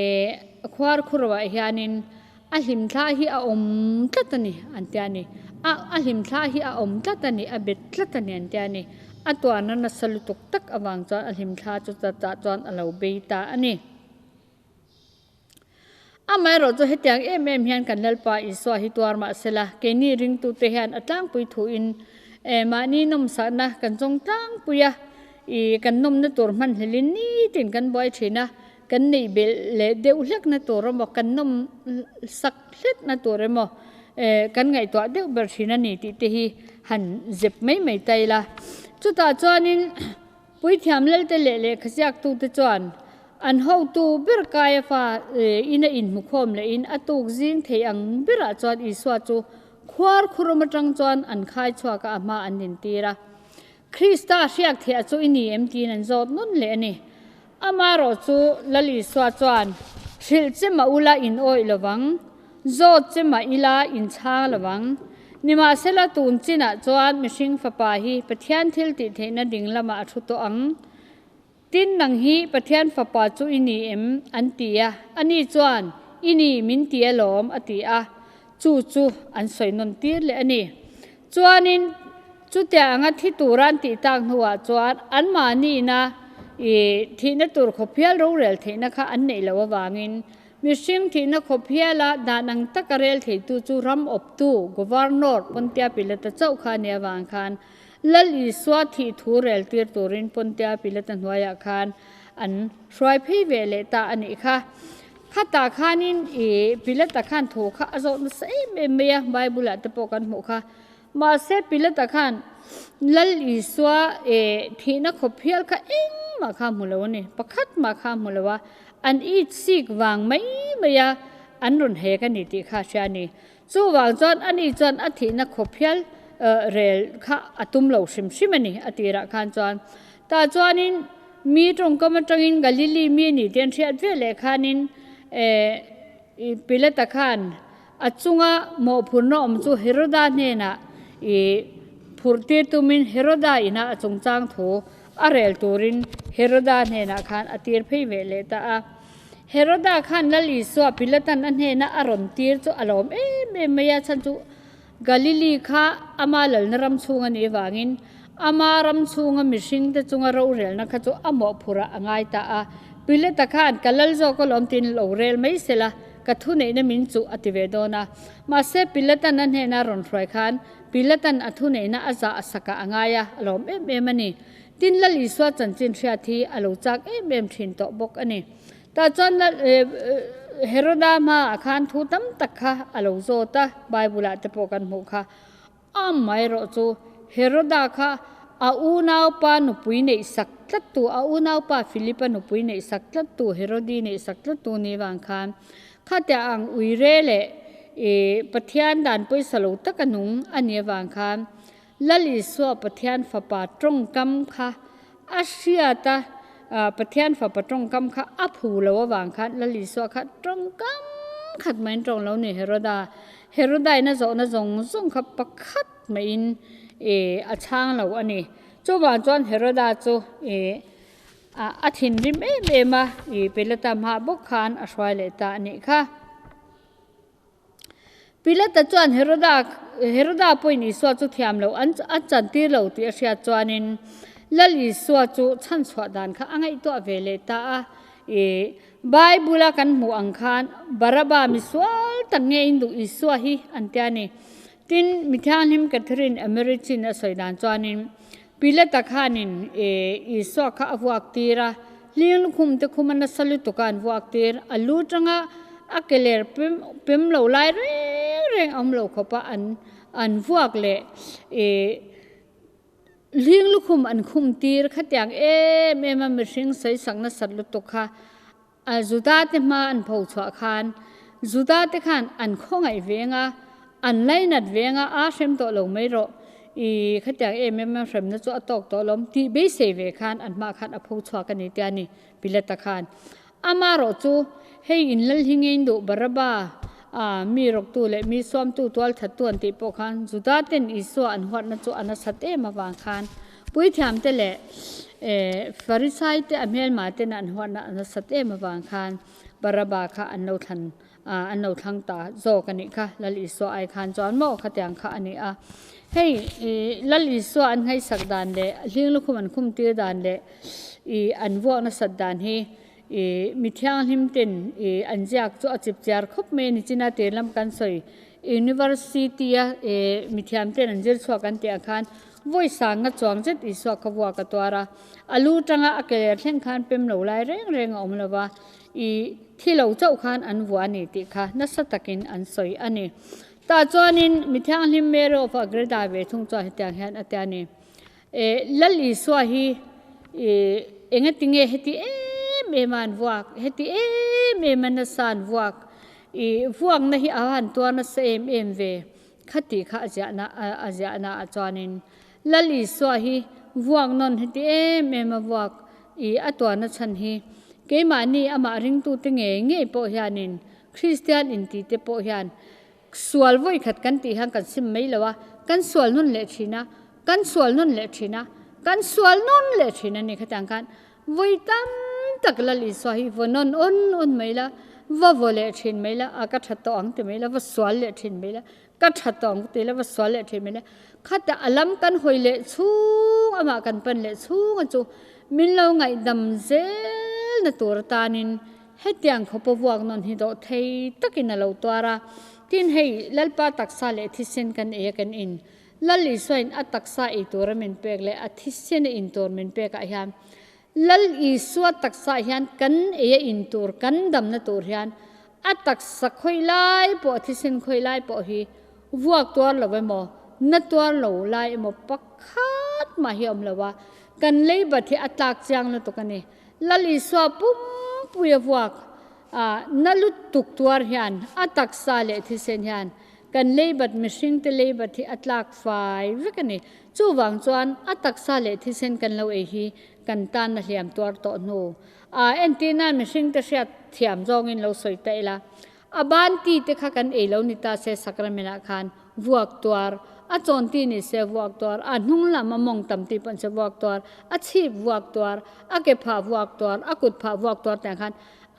khuar khuruah hianin A hlimthla hi a awm tlat a ni, an ti a ni. A a hlimthla hi a awm tlat a ni, a bet tlat a ni, an ti a ni. A tuahna nasa lutuk tak avang chuan a hlimthla chu chutah chuan a lo bei ta a ni. Amaherawh chu hetiang em em hian kan Lalpa Isua hi tuar mah sela, keini ringtute hian a tlangpui thuin mahni nawmsakna kan zawng tlangpui a, ih kan nawmna tur hmanhlelin nitin kan buai thin a, Kan neih belh leh deuh hlekna tur emaw, kan nawm sak hlekna tur emaw kan ngaihtuah deuh ber thin a ni tih te hi han zep mai mai ta ila. Chutah chuanin Puithiam Lalte leh lehkhaziaktute chuan an hotu ber Kaiafa ina inhmukhawm lehin a tuk zing thei ang berah chuan Isua chu khuar khurum atang chuan an khai chhuak a, a hma an intir a. Krista hriak thiah chu i ni em tiin an zawt nawn leh a ni. Amaherawh chu Lal Isua chuan, Hrilh che mah ula in awih lo vang, zawt che mah ila in chhang lo vang. Nimahsela tun chinah chuan mihring fapa hi Pathian thil tih theihna ding lamah a thu tawh ang. Tin, nang hi Pathian fapa chu i ni em? an ti a. Ani chuan, I ni, min ti alawm, a ti a. Chu chu an sawi nawn tir leh a ni. Chuanin, chutiang anga thi tura an tih tak hnuah chuan anmahniina i thihna tur khawphial rorel theihna kha an neih loh avangin mihring thihna khawphiala dan ang taka rel theitu chu ram awptu, Governor, Pontia Pilata chauh kha a nih avang khan. Lal Isua thih thu rel tir turin Pontia Pilata hnuaiah khan an hruai phei ve leh ta a nih kha. Khatah khanin i Pilata khan thu kha a zawh nasa em em mai a, Bible-ah te pawh kan hmuh kha. Mahse Pilata khan Lal Isua thihna khawp hial kha engmah kha a hmu lo a ni, pakhat mah kha a hmu lo a, an itsik vang mai mai a an rawn hek a ni tih kha a hria a ni. Chuvang chuan ani chuan a thihna khawp hial rel kha a tum lo hrim hrim a ni a tirah khan chuan. Tah chuanin mi tawngkam atangin Galili mi a ni tih an hriat ve leh khanin Pilata khan a chunga mawhphurhna awm chu Heroda hnenah i phurh tir tumin Heroda ina a chungchang thu a rel turin Heroda hnenah khan a tir phei ve leh ta a. Heroda khan Lal Isua Pilatan a hnena a rawn tir chu a lawm em em mai a, chhan chu Galili kha ama lalna ram chhung a nih avangin ama ram chhunga mihringte chunga rorelna kha chu a mawhphurh ah a ngai ta a. Pilata khan ka lal zawk alawm tiin lo rel mai sela ka thuneihna min chuh a ti ve dawn a. Mahse Pilatan a hnena rawn hruai khan Pilatan a thuneihna a zah a sakah a ngai a, a lawm em em a ni. Tin Lal Isua chanchin hriat hi a lo chak em em thin tawh bawk a ni. Tah chuan Lal Heroda hmaah khan thu tam tak kha a lo zawt a, Bible-ah te pawh kan hmuh kha. Amaherawh chu Heroda kha a unaupa nupui neih sak tlattu, a unaupa Philipa nupui neih sak tlattu, Herodi neih sak tlattu ni vang khan khatia ang uire leh Pathian dan pawisa lo taka nung a nih avang khan Lal Isua Pathian Fapa tawngkam kha a hriat a, Pathian Fapa tawngkam kha a phu lo avang khan Lal Isua kha tawngkam khat maiin tawng lo ni Heroda. Heroda in a zawhna zawng zawng kha pakhat maiin a chhang lo a ni. Chuvang chuan Heroda chu a thinrim em em a, Pilata hma bawk khan a hruai leh ta a nih kha. Pilata chuan Heroda Heroda pawhin Isua chu thiam loh an a chantir lo tih a hriat chuanin Lal Isua chu chhanchhuah dan kha a ngaihtuah ve leh ta a. Ih, Bible-a kan hmuh ang khan Baraba mi sual tak nge in duh Isua hi an tia ni. Tin, mi thianghlim Catherine Emmerich-in a sawi dan chuanin Pilata khanin Isua kha a vuak tir a, hling lukhum te khuma nasa lutuk a an vuak tir, a lu tanga a ke ler pem lo lai reng reng a awm lo khawp a, an an vuak leh hling lukhum an khum tir khatiang em em a mihring sawisak nasat lutuk kha A Judate hma an pho chhuah khan Judate khan an khawngaih veng a, an lainat veng a, aa hrem tawh lo mai rawh, i khatiang em em a hremna chu a tawk tawh lawm tih beisei ve khan an hma khan a pho chhuak a ni tia ni Pilata khan. Amarawh chu hei in lal hi ngei duh Baraba a mi rawktu leh mi suamtu tualthattu an tih pawh khan Judaten Isua an huatna chu a nasat em avang khan Puithiamte leh Farisaite a hmelmaten an huatna a nasat em avang khan Baraba kha an lo thlan an lo thlang ta zawk a nih kha. Lal Isua ai khan chuan maw khatiang kha a ni a. Hei Lal Isua an ngaihsak dan leh hling lukhum an khum tir dan leh an vuak nasat dan hi mi thianghlim ten an ziak chu a chip chiar khawp mai a ni. China tir lam kan sawi University a mi thiam ten an zir chhuak an tih ang khan Vawi sanga chuang zet Isua kha vuak a tuar a, a lu tanga a ke ler thleng khan pem lo lai reng reng a awm lo va, i thi lo chauh khan an vuah a ni tih kha nasa takin an sawi a ni. Tah chuanin mi thianghlim Mary of Agreda ve thung chuan hetiang hian a ti a ni, E, Lal Isua hi i engatinge heti em em a an vuak, heti em em a nasa an vuak, i vuakna hi a han tuar nasa em em ve, Khati kha a ziahna a ziahna ah chuanin Lal Isua hi vuak nawn heti em em a vuak i a tuarna chhan hi keimahni amah ringtute ngei ngei pawh hianin Kristian intite pawh hian sual vawi khat kan tih hian kan sim mai lo a, kan sual nawn leh thin a, kan sual nawn leh thin a, kan sual nawn leh thin a ni khatiang khan Vawi tam tak Lal Isua hi vaw nawn awn awn mai la, va vaw leh thin mai la, a ka tha tawh ang ti mai la, va sual leh thin mai la, ka tha tawh ang ti la, va sual leh thin mai la. Khatah a lam kan hawi leh chhung, amah kan pan leh chhung a chu min lo ngaihdam zel na tur atanin hetiang khawpa vuak nawn hi dawh thei takin a lo tuar a. Tin hei Lalpa taksa leh thisen kan ei a kan in. Lal Isuain a taksa ei tura min pek leh a thisen a in tur min pekah hian Lal Isua taksaah hian kan ei a in tur, kan damna tur hian a taksa khawi lai pawh, a thisen khawi lai pawh hi vuak tuar lo emaw, na tuar lo lai emaw pakhat mah hi a awm lo a, kan leibat hi a tlak chiang lutuk a ni. Lal Isua pumpui a vuak a, na lutuk tuar hian a taksa leh thisen hian Kan leibat mihringte leibat hi a tlak fai vek a ni. Chuvang chuan a taksa leh thisen kan lo ei hi kan tan a hliam tuar tawh hnu. A entir nan mihringte hriat thiam zawngin lo sawi ta ila. A ban ti te kha kan ei lo ni ta se sacrament ah khan vuak tuar, a chawn ti ni se vuak tuar, a hnung lam a mawng tam ti pawh ni se vuak tuar, a chhip vuak tuar, a ke phah vuak tuar, a kut phah vuak tuar tiang khan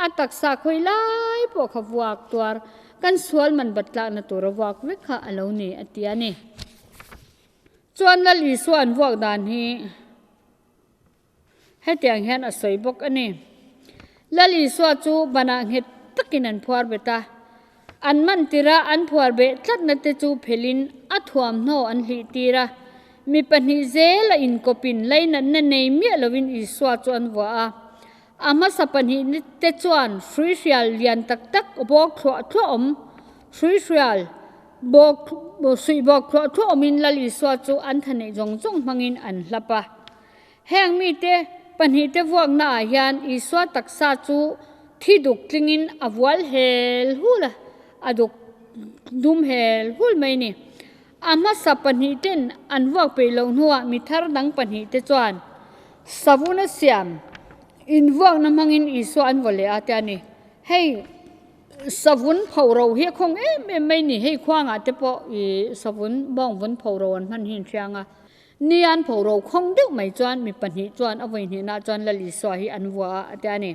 a taksa khawi lai pawh kha vuak tuar. Kan sual man bat tlakna tura vuak vek kha a lo ni, a ti a ni. Chuan Lal Isua an vuak dan hi hetiang hian a sawi bawk a ni. Lal Isua chu banah nghet takin an phuar bet a, an man tir a, an phuar beh tlatna te chu phelin a thuamhnaw an hlih tir a. Mi pahnih zela inkawpin lainatna nei miah lovin Isua chu an vuah a. A hmasa pahnih te chuan hruihrial lian tak tak bawk thluah thluah awm, hruihrial bawk suih bawk thluah thluah awmin Lal Isua chu an thaneih zawng zawng hmangin an hlap a. Heng mite pahnihte vuaknaah hian Isua taksa chu thi duk tlingin a vual hel hul a, a duk dum hel hul mai a ni. A hmasa pahnihten an vuak peih loh hnuah mi thar dang pahnihte chuan Savuna siam invuakna hmangin Isua an vaw leh a tia ni. Hei savun phoro hi a khawng em em mai ni. Hei khuangah te pawh ih savun bawngvun phoro an hman hi an hriang a. Ni an phoro khawng deuh mai chuan mi pahnih chuan a vawi hnihna chuan Lal Isua hi an vua a a tia ni.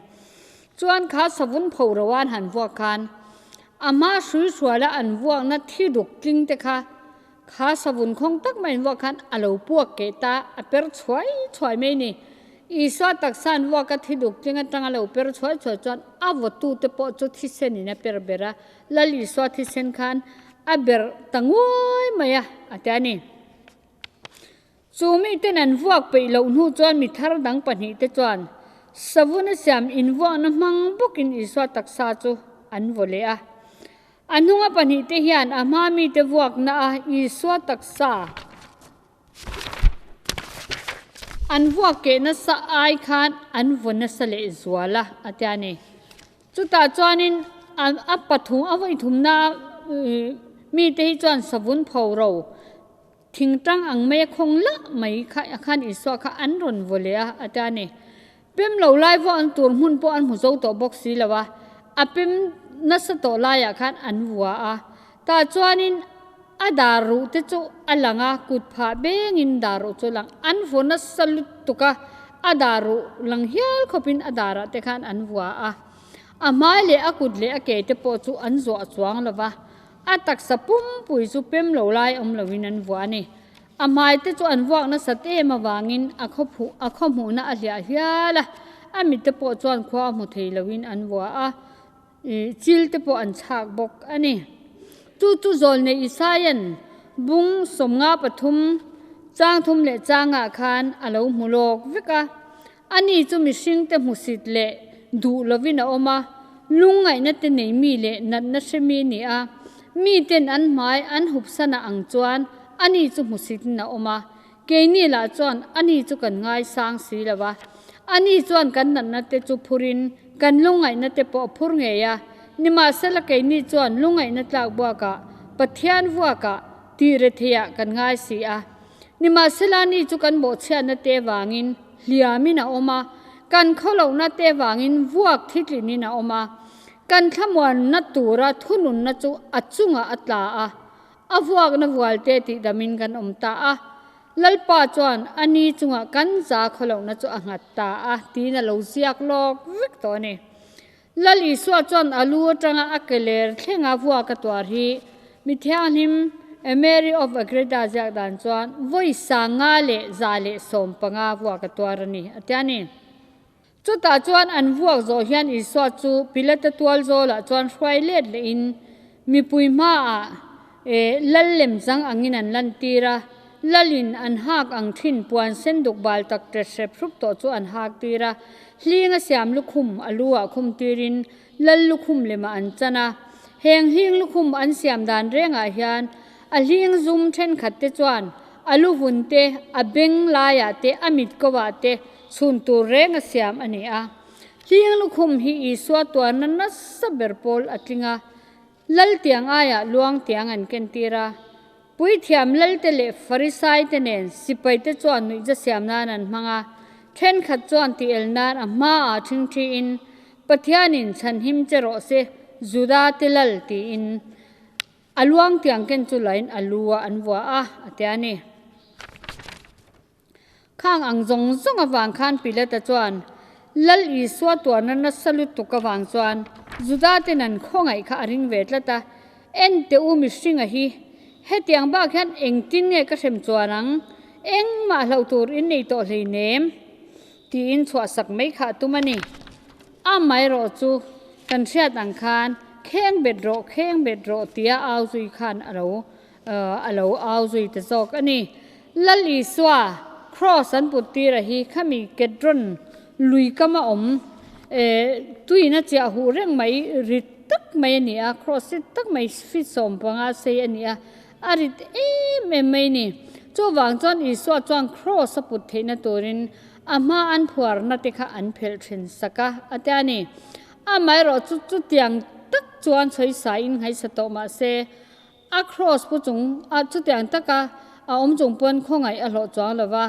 Chuan kha savun phoro a an han vuak khan a hma hrui hruala an vuakna thi duk tling te kha Kha savun khawng tak mai in vuak khan a lo puak keh ta, a per chhuai chhuai mai ni. Isua taksa an vuak a thi duk tling atanga lo per chhuai chhuai chuan a vawtu te pawh chu thisen in a per ber a, Lal Isua thisen khan a ber ta nguai mai a, a ti a ni. Chu miten an vuak peih loh hnu chuan mi thar dang pahnih te chuan savun a siam invuakna hmang bawkin Isua taksa chu an vaw leh a. A hnunga pahnih te hian a hma mite vuakna a Isua taksa an vuak keh nasa ai khan an vaw nasa leh zual a, a ti a ni. Chutah chuanin a pathum a vawi thumna mite hi chuan savun pho ro Thingtang ang mai a khawng lah mai kha khan Isua kha an rawn vaw leh a, a ti a ni. Pem lo lai vawh an tur hmun pawh an hmu zo tawh bawk si lo a, a pem nasa tawh laiah khan an vua a. Tah chuanin a dar ruh te chu a lang a, kut phah bengin dar ruh chu a lang. An vaw nasa lutuk a, a dar ruh lang hial khawpin a darah te khan an vua a. A hmai leh a kut leh a ke te pawh chu an zuah chuang lo va. A taksa pumpui chu pem lo lai awm loin an vuah a ni. A hmai te chu an vuak nasat em avangin a khawphuh a khawhmuhna a hliah hial a, a mit te pawh chuan khua a hmu thei loin an vuah a, ih chil te pawh an chhak bawk a ni. Chu chu zawlnei Isaia'n bung 53 chang thum leh changah khan a lo hmu lawk vek a. Ani chu mihringte hmusit leh duh lovin a awm a, lungngaihna te nei mi leh natna hre mi a ni a. Miten an hmai an hupsana ang chuan ani chu hmusitin a awm a, keini lah chuan ani chu kan ngaisang si lo a. Ani chuan kan natna te chu phurin kan lungngaihna te pawh a phur ngei a, nimahsela keini chuan lungngaihna tlak buakah Pathian vuakah tih retheiah kan ngai si a. Nimahsela ni chu kan bawhchhiatna te vangin hliamin a awm a, kan khawlohna te vangin vuak thitlinin a awm a, kan thlamuanna tura thununna chu a chungah a tla a, a vuakna vualte tihdamin kan awm ta a. Lalpa chuan a ni chungah kan za khawlohna chu a nghat ta a, tiin a lo ziak lawk vek tawh a ni. Lal Isua chuan a lu atanga a ke ler thlenga vuak a tuar hi mi thianghlim Mary of Agreda ziak dan chuan vawi 515 vuak a tuar a ni, a ti a ni. Chutah chuan an vuak zawh hian Isua chu Pilata tual zawlah chuan hruai let lehin mipui hmaah Lal lemchang angin an lantir a, Lalin an hak ang thin puan sen duk bal tak ṭet hrep hrup tawh chu an hak tir a, hling a siam lukhum a lu ah khum tirin Lal lukhum lemah an chan a. Heng hling lukhum an siam dan rengah hian a hling zum thenkhat te chuan a lu vun te, a beng laiah te, a mit ko ah te chhun tur reng a siam a ni a. Hling lukhum hi Isua tuarna nasa ber pawl a tling a. Lal tiang aiah luang tiang an kentir a. Puithiam Lalte leh Farisaite nen sipaite chuan nuihza siam nan an hmang a. Thenkhat chuan ti el nan a hmaah ṭhingṭhiin, Pathianin chhanhim che rawh se, Juda te Lal tiin a luang tiang ken chu lain a lu ah an vua a, a ti a ni. Khang ang zawng zawng avang khan Pilata chuan Lal Isua tuarna nasa lutuk avang chuan Juda ten an khawngaih kha a ring ve tlat a, En teh u mihringa hi, hetiang bak hian engtin nge ka hrem chuan ang, engmah hlauh tur in nei tawh hleinem? tiin chhuahsak mai kha a tum a ni. Amaherawh chu kan hriat ang khan kheng bet rawh, kheng bet rawh tia au zui khan a lo a lo au zui ta zawk a ni. Lal Isua Kraws an put tir a hi khami Kedron lui kam a awm tuin a chiah huh reng mai rit tak mai a ni a, Kraws rit tak mai feet 15 sei a ni a, a rit em em mai a ni. Chuvang chuan Isua chuan Kraws a put theihna turin a hma an phuarna te kha an phelh thin sak a, a ti a ni. Amaherawh chu chutiang tak chuan sawi in nghaisa tawh mah se, A kraws pu chung a chutiang taka a awm chung pawn khawngaih a hlawh chuang lo va,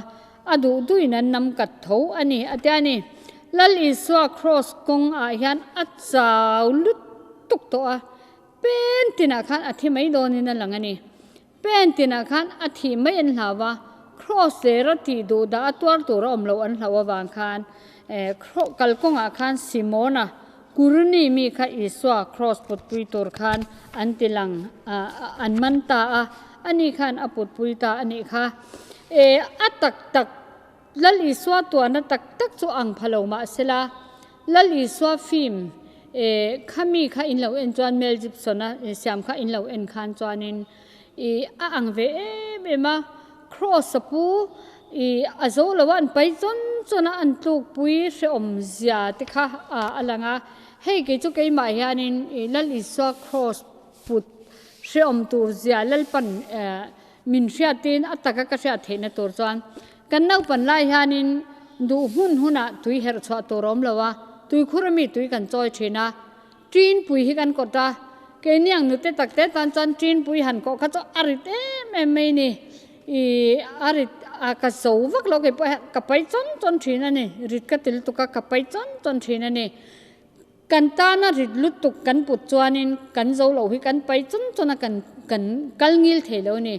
a duh duhin an nam kat tho a ni a tia ni. Lal Isua kraws kawng ah hian a chau lutuk tawh a, pen tinah khan a thi mai dawnin a lang a ni. Pen tinah khan a thih mai an hlau va, kraws ler a tih duh dah a tuar tur a awm loh an hlauh avang khan kalkawngah khan Simona Kurni mi kha Isua kraws putpui tur khan an ti lang a, an man ta a, ani khan a putpui ta a nih kha. E, a tak tak, Lal Isua tuahna tak tak chu ang pha lo mah sela, Lal Isua film, e, kha mi kha in lo en chuan Mel Gibson-a siam kha in lo en khan chuanin, i, a ang ve em em a, Kraws a pu, i a zo lo a, an pai chawn chawn a, an tlukpui hrehawm zia te kha a lang a. Hei kei chu keimah hianin i Lal Isua kraws put hrehawm tur zia Lalpan min hriatin a taka ka hriat theihna tur chuan kan naupan lai hianin duh hmun hunah tui herh chhuah tur a awm lo a, tuikhur ami tui kan chawi thin a. Ṭinpui hi kan kawt a, keini ang nute tak te tan chuan ṭinpui han kawh kha chu a rit em em mai ni. Ih a rit a ka zo vak lo kei pawh hian ka pai chawn chawn ṭhin a ni, rit ka ti lutuk a ka pai chawn chawn ṭhin a ni. Kan tana rit lutuk kan put chuanin kan zo loh hi kan pai chawn chawn a kan kan kal ngil thei lo a ni.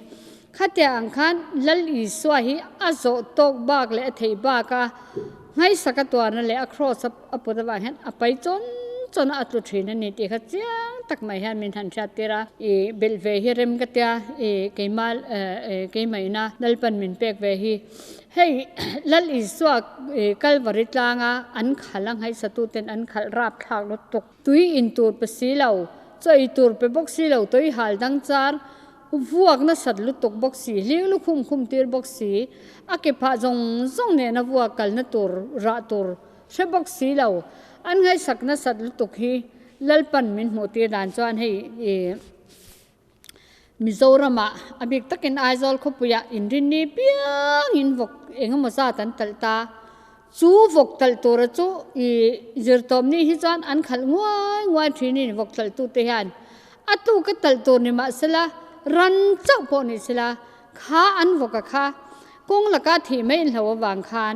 Khatia ang khan Lal Isua hi a zawh tawk bak leh a theih bak a, nghaisaka tuarna leh a kraws a put avang hian a pai chawn chawn a, a tlu thin a ni tih kha chiang tak mai hian min han hriat tir a. I belh ve hi rem ka tia, i keimah keimah ina Lalpan min pek ve hi. Hei Lal Isua Kalvari tlanga an khalh a, nghaisatuten an khalh rapthlak lutuk. Tui in tur pe si lo, chaw ei tur pe bawk si lo, tui hal dang char Vuak nasat lutuk bawk si, hling lu khum khum tir bawk si, a ke phah zawng zawng nena vuak kalna tur rah tur hre bawk si lo. An ngaihsak nasat lutuk hi Lalpan min hmuh tir dan chuan hei i Mizoramah a bik takin Aizawl khawpuiah inrinni piangin vawk engemaw zat an talh ta. Chu vawk talh tura chu i zirtawmni hi chuan an khalh nguai nguai thin in vawk talh tute hian a tuka talh tur ni mah sela ran chauh pawh ni sela kha an vawk a kha kawng laka thih mai in hlo avang khan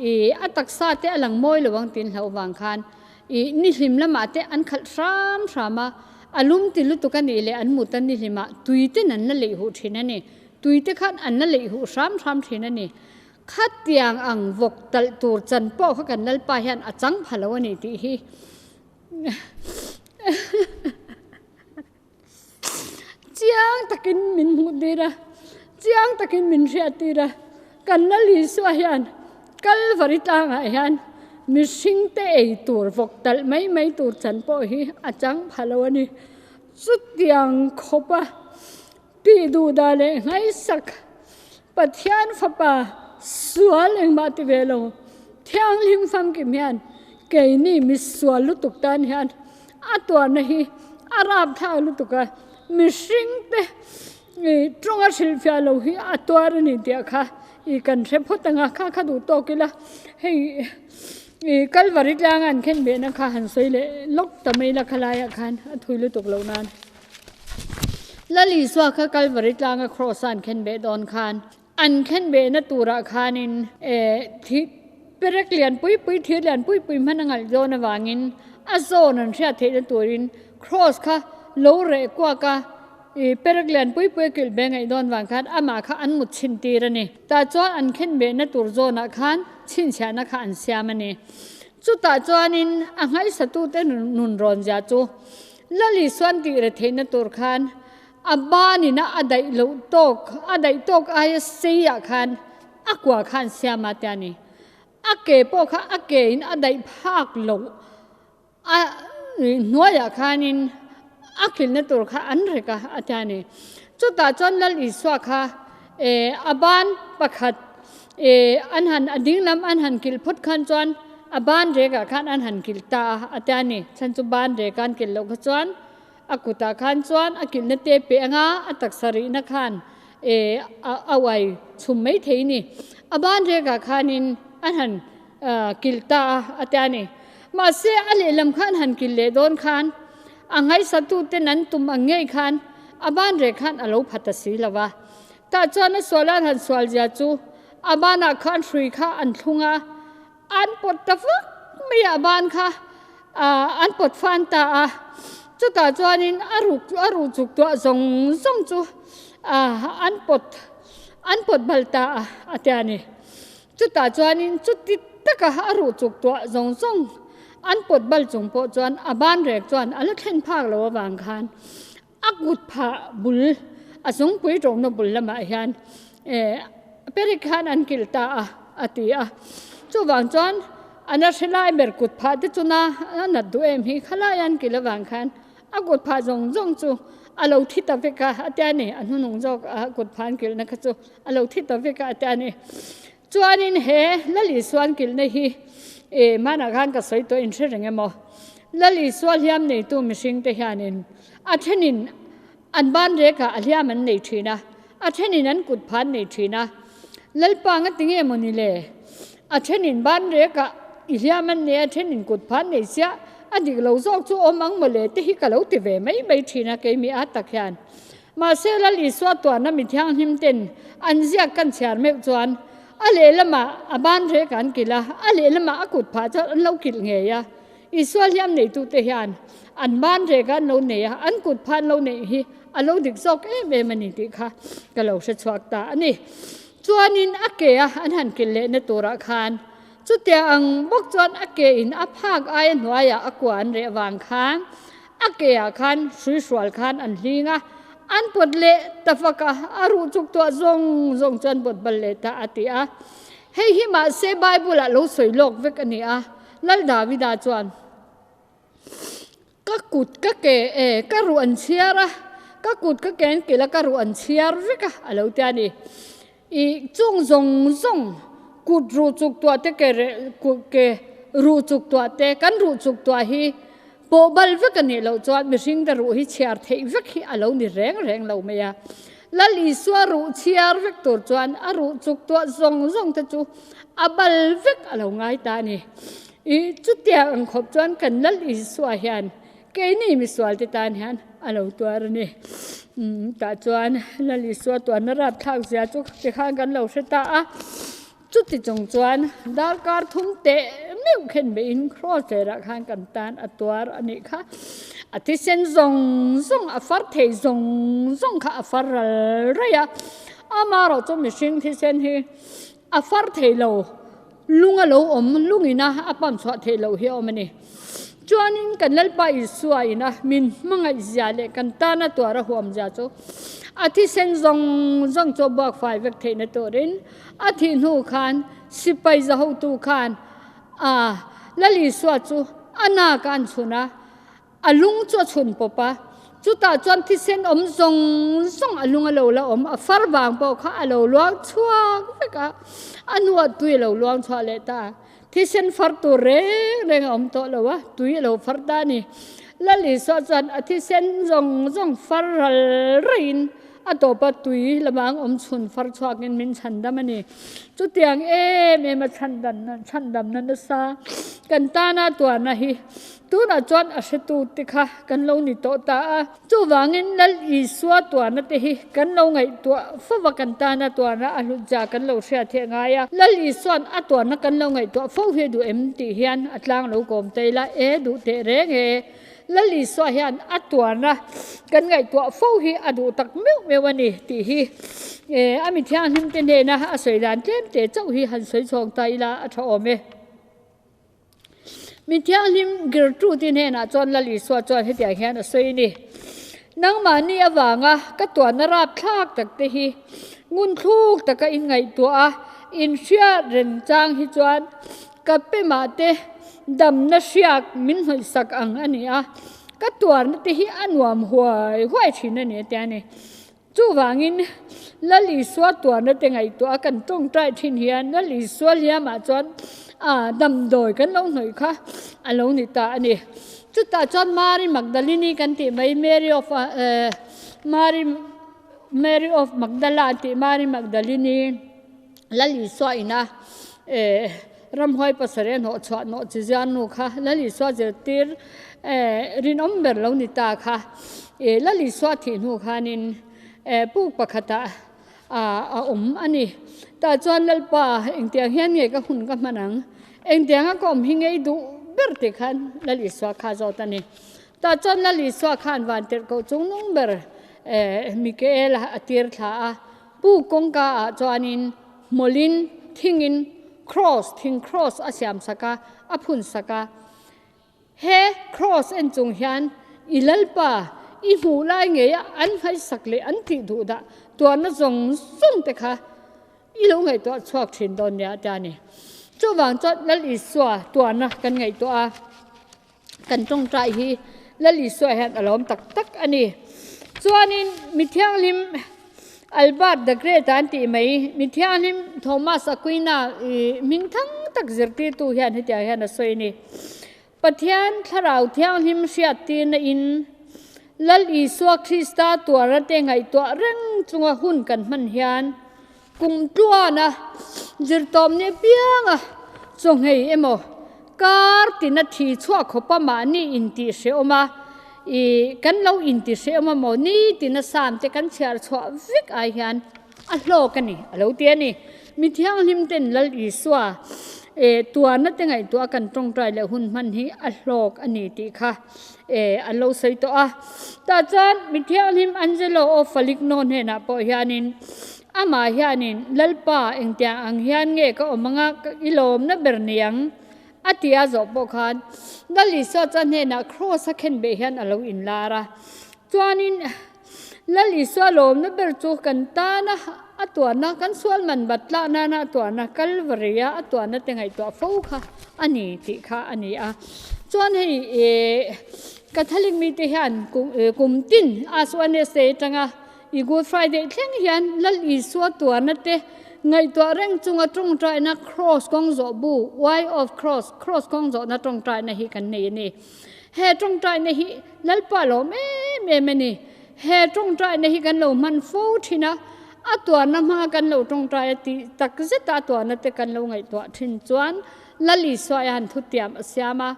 i a taksa te a lang mawi lo ang tiin hlo avang khan i nihlim lamah te an khalh hram hram a, a lum ti lutuk a nih leh an mut a nihlimah tui ten an la leih huh thin a ni, tui te khan an la leih huh hram hram thin a ni. Khatiang ang vawk talh tur chan pawh kha kan Lalpa hian a chang pha lo a ni tih hi chiang takin min hmuh tir a, chiang takin min hriat tir a. Kan Lal Isua hian Kalvari tlangah hian mihringte ei tur vawk talh mai mai tur chan pawh hi a chang pha lo a ni. Chutiang khawpa. Tih duhdah leh ngaihsak Pathian Fapa sual engmah ti ve lo thianghlim famkim hian keini misual lutuk tan hian a tuarna hi a rapthlak lutuk a, mihringte tawnga hrilhfiah lo hi a tuar a ni tih kha i kan hre phawt ang a, kha kha duh tawk ila hei i Kalvari tlanga an khen behna kha han sawi leh lawk ta mai ila khalaiah khan a thui lutuk loh nan. Lal Isua kha Kalvari tlanga Kraws a an khen beh dawn khan an khen behna turah khanin thi perek lian pui pui thir lian pui pui hman a ngalh dawn avangin a zawn an hriat theihna turin Kraws kha lo reh kuak a perek lian pui pui a kilh beh ngaih dawn vang khan amah kha an mut chhin tir a ni. Tah chuan an khen behna tur zawnah khan chhinchhiahna kha an siam a ni. Chutah chuanin a nghaisatute nun rawn zia chu Lal Isuan tih re theihna tur khan a banina a daih loh tawk, a daih tawk aia seiah khan a kua khan siam a tia ni. A ke pawh kha a ke in a daih phak loh a hnuaiah khanin a kilhna tur kha an rek a a tia ni. Chutah chuan Lal Isua kha a ban pakhat an han a dinglam an han kilh phawt khan chuan a ban rekah khan an han kilh ta a a tia ni. Chhan chu ban reka an kilh loh kha chuan a kutah khan chuan a kilhna te peh anga a taksa rihna khan a uai chhum mai thei ni. A ban rekah khanin an han kilh ta a a tia ni. Mahse a lehlam kha an han kilh leh dawn khan a ngaihsatuten an tum ang ngei khan a ban rek khan a lo pha ta si lo va. Tah chuan a sual an han sual zia chu a banah khan hrui kha an thlung a, an pawt ta vak mai a, a ban kha an pawt fan ta a. Chutah chuanin a ruk a ruh chuk tuah zawng zawng chu an pawt an pawt bal ta a a ti a ni. Chutah chuanin chuti taka a ruh chuk tuah zawng zawng an pawt bal chung pawh chuan a ban rek chuan a la thlen phak lo avang khan A kut phah bul, a zungpui ṭawhna bul lamah hian perik khan an kilh ta a, a ti a. Chuvang chuan a na hre lai ber kut phah te chu na a nat duh em hi, khalai an kilh avang khan a kut phah zawng zawng chu a lo thi ta vek a, a tia ni. A hnunung zawk a kut phah an kilhna kha chu a lo thi ta vek a, a tia ni. Chuanin he Lal Isua an kilhna hi hmanah khan ka sawi tawh in hre reng emaw? Lal Isua hliam neitu mihringte hianin a thenin an ban rekah a hliam an nei thin a, a thenin an kut pha an nei thin a. Lalpa nga ti nge maw ni le? A thenin ban rekah i hliam an nei a, a thenin kut pha an nei chiah, a dik lo zawk chu awm ang maw le te hi ka lo ti ve mai mai thin a keimi a tak hian. Mahse, Lal Isua tuahna mi thianghlim ten an ziak kan chhiar meuh chuan a lehlamah a ban rek an kilh a, a lehlamah a kut phah chuan an lo kilh ngei a. Isua hliam neitute hian an ban rek an lo nei a, an kut phah an lo neih hi a lo dik zawk em em a ni tih kha ka lo hre chhuak ta a ni. Chuanin a ke a an han kilh lehna turah khan chutia ang bawk chuan a ke in a phak aia hnuaiah a kua an reh vang khan A ke ah khan hrui hrual khan an hling a, an pawt leh ta fak a, a ruh chuk tuah zawng zawng chuan pawt bal leh ta a ti a. Hei hi mahse Bible ah lo sawi lawk vek a ni a, Lal Davida chuan, Ka kut ka ke e, ka ruh an chhiar a, ka kut ka ke an kilh a, ka ruh an chhiar vek a, a lo ti a ni. I chung zawng zawng kut ruh chuk tuah te ke ke ruh chuk tuah te kan ruh chuk tuah hi pawh bal vek a nih loh chuan mihring te ruh hi chhiar theih vek hi a lo ni reng reng lo mai a. Lal Isua ruh chhiar vek tur chuan a ruh chuk tuah zawng zawng te chu a bal vek a lo ngai ta a ni. I chutiang ang khawp chuan kan Lal Isua hian Keini misual te tan hian a lo tuar a ni. Tah chuan Lal Isua tuarna rapthlak zia chu tikhan kan lo hre ta a. Chuti chung chuan darkar thum teh meuh khen beihin kraws lerah khan kan tan a tuar a nih kha. A thisen zawng zawng, a far thei zawng zawng kha a far ral raih a. Amaherawh chu mihring thisen hi a far thei lo. Lung a lo awm, lungin a a pam chhuah theih loh hi a awm a ni. Chuanin kan Lalpa Isua ina min hmangaih zia leh kan tana tuar a huam zia chu a thisen zawng zawng chu a buak fai vek theihna turin a thih hnu khan sipai zahotu khan a Lal Isua chu a nak a an chhun a, A lung chu a chhun pawp a, Chutah chuan thisen awm zawng zawng a lung a lo la awm, a far vang pawh kha a lo luang chhuak vek a, a hnuah tui a lo luang chhuah leh ta a. Thisen far tur reng reng a awm tawh lo a, tui a lo far ta a ni. Lal Isua chuan a thisen zawng zawng far ral raiin a tawpa tui lamang awm chhun far chhuakin min chhandam a ni. Chutiang em em a chhandamna nasa kan tana tuarna hi tunah chuan a hretu te kha kan lo ni tawh ta a. Chuvangin Lal Isua tuarna te hi kan lo ngaihtuah fova kan tana tuarna a hlut zia kan lo hriat hi a ngai a. Lal Isua'n a tuarna kan lo ngaihtuah fo hi a duh em tih hian a tlang lo kawm ta ila e duh teh reng e. Lal Isua hian a tuarna kan ngaihtuah fo hi a duh tak meuh meuh a ni tih hi a mi thianghlim te hnena a sawi dan tlem te chauh hi han sawi chhawng ta ila a tha awm e. Mi thianghlim Gertrude hnenah chuan Lal Isua chuan hetiang hian a sawi a ni, Nangmahni avanga ka tuahna rapthlak tak te hi ngunthluk taka inngaihtuah a, inhriat reng chang hi chuan ka pemah te damna hriak min hnawihsak ang a ni a, ka tuarna te hi a nuam huai huai thin a ni a tia ni. Chuvangin, Lal Isua tuarna te ngaihtuah a kan tawngtai thin hian Lal Isua hliamah chuan a damdawi kan lo hnawih kha a lo ni ta a ni. Chutah chuan Mary Magdalene kan tih mai, Mary of Mary Mary of Magdala an tih Mary Magdalene Lal Isua ina ramhuai pasarih a hnawh chhuah hnawh chi ziar nu kha Lal Isua zirtir rinawm ber lo ni ta kha Lal Isua thih hnu khanin puk pakhatah a awm a ni. Tah chuan Lalpa engtiang hian nge ka hun ka hman ang? Engtianga ka awm hi ngei duh ber tih khan Lal Isua kha zawt a ni. Tah chuan Lal Isua khan vantirhkoh chungnung ber Mikael a tir thla a, Puk kawngka ah chuanin hmawlhin thingin cross, thing cross a siam sak a, a phun sak a. He cross en chung hian i Lalpa i hmuh lai ngei a an hmaisak leh an tih duh dah tuarna zawng zawng te kha i lo ngaihtuah chhuak thin dawn nia tia ni. Chuvang chuan Lal Isua tuarna kan ngaihtuah a. Kan tawngtai hi Lal Isua hian a lawm tak tak a ni. Chuanin mi thianghlim Albert the Great an tih mai, mi thianghlim Thomas Aquina i hming thang tak zirtirtu hian hetiang hian a sawi a ni. Pathian Thlarau Thianghlim hriattirna in Lal Isua Krista tuarna te ngaihtuah reng chunga hun kan hman hian Kum tluana zirtawmni apianga chawnghei emaw kar tina thi chhuah khawpa mahni intih hrehawm a, ih kan lo inti hrehawm a maw nitina sam te kan chhiar chhuah vek ai hian a hlawk a ni a lo ti a ni. Mi thianghlim ten Lal Isua eh tuarna te ngaihtuah kan tawngtai leh hun hman hi a hlawk a ni tih kha eh an lo sawi tawh a. Tah chuan mi thianghlim Angelo of Faligno hnenah pawh hianin Amah hianin, Lalpa, engtiang ang hian nge ka awm anga i lawmna ber ni ang? a ti a zawh pawh khan Lal Isua chuan hnenah kraws a khen beh hian a lo inlar a. Chuanin, Lal Isua lawmna ber chu kan tana a tuahna, kan sual man bat tlak nana a tuahna, Kalvari-a a tuahna te ngaihtuah fo kha a ni tih kha a ni a. Chuan hei ih Catholic mite hian kum tin Ash Wednesday atanga I Good Friday thleng hian Lal Isua tuarna te ngaihtuah reng chunga tawngtaina Cross kawng zawh bu, Way of Cross, Cross kawng zawhna tawngtaina hi kan nei a ni. He tawngtaina hi Lalpa lawm em em a ni. He tawngtaina hi kan lo hman fo thin a, a tuarna hmanga kan lo tawngtai a tih tak zeta a tuarna te kan lo ngaihtuah thin chuan Lal Isua hian thutiam a siam a.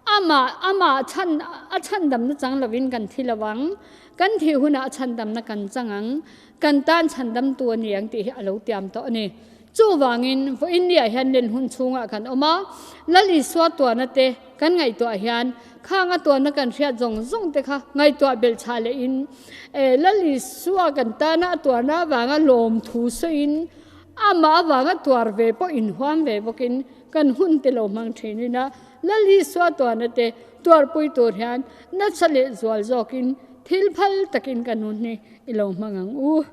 Amah, amah chhan, a chhandamna chang lovin kan thi lo ang, kan thih hunah a chhandamna kan chang ang, kan tan chhandamtu a ni ang tih hi a lo tiam tawh a ni. Chuvangin, vawiin niah hian len hun chhungah kan awm a, Lal Isua tuahna te kan ngaihtuah hian khang a tuahna kan hriat zawng zawng te kha ngaihtuah belhchhah lehin, Lal Isua kan tana a tuahna avanga lawmthu sawiin, amah avanga tuar ve pawh inhuam ve bawkin kan hun te lo hmang thin ina, Lal Isua tuahna te tuarpui tur hian nasa leh zual zawkin thil phal takin kan hun hi i lo hmang ang u.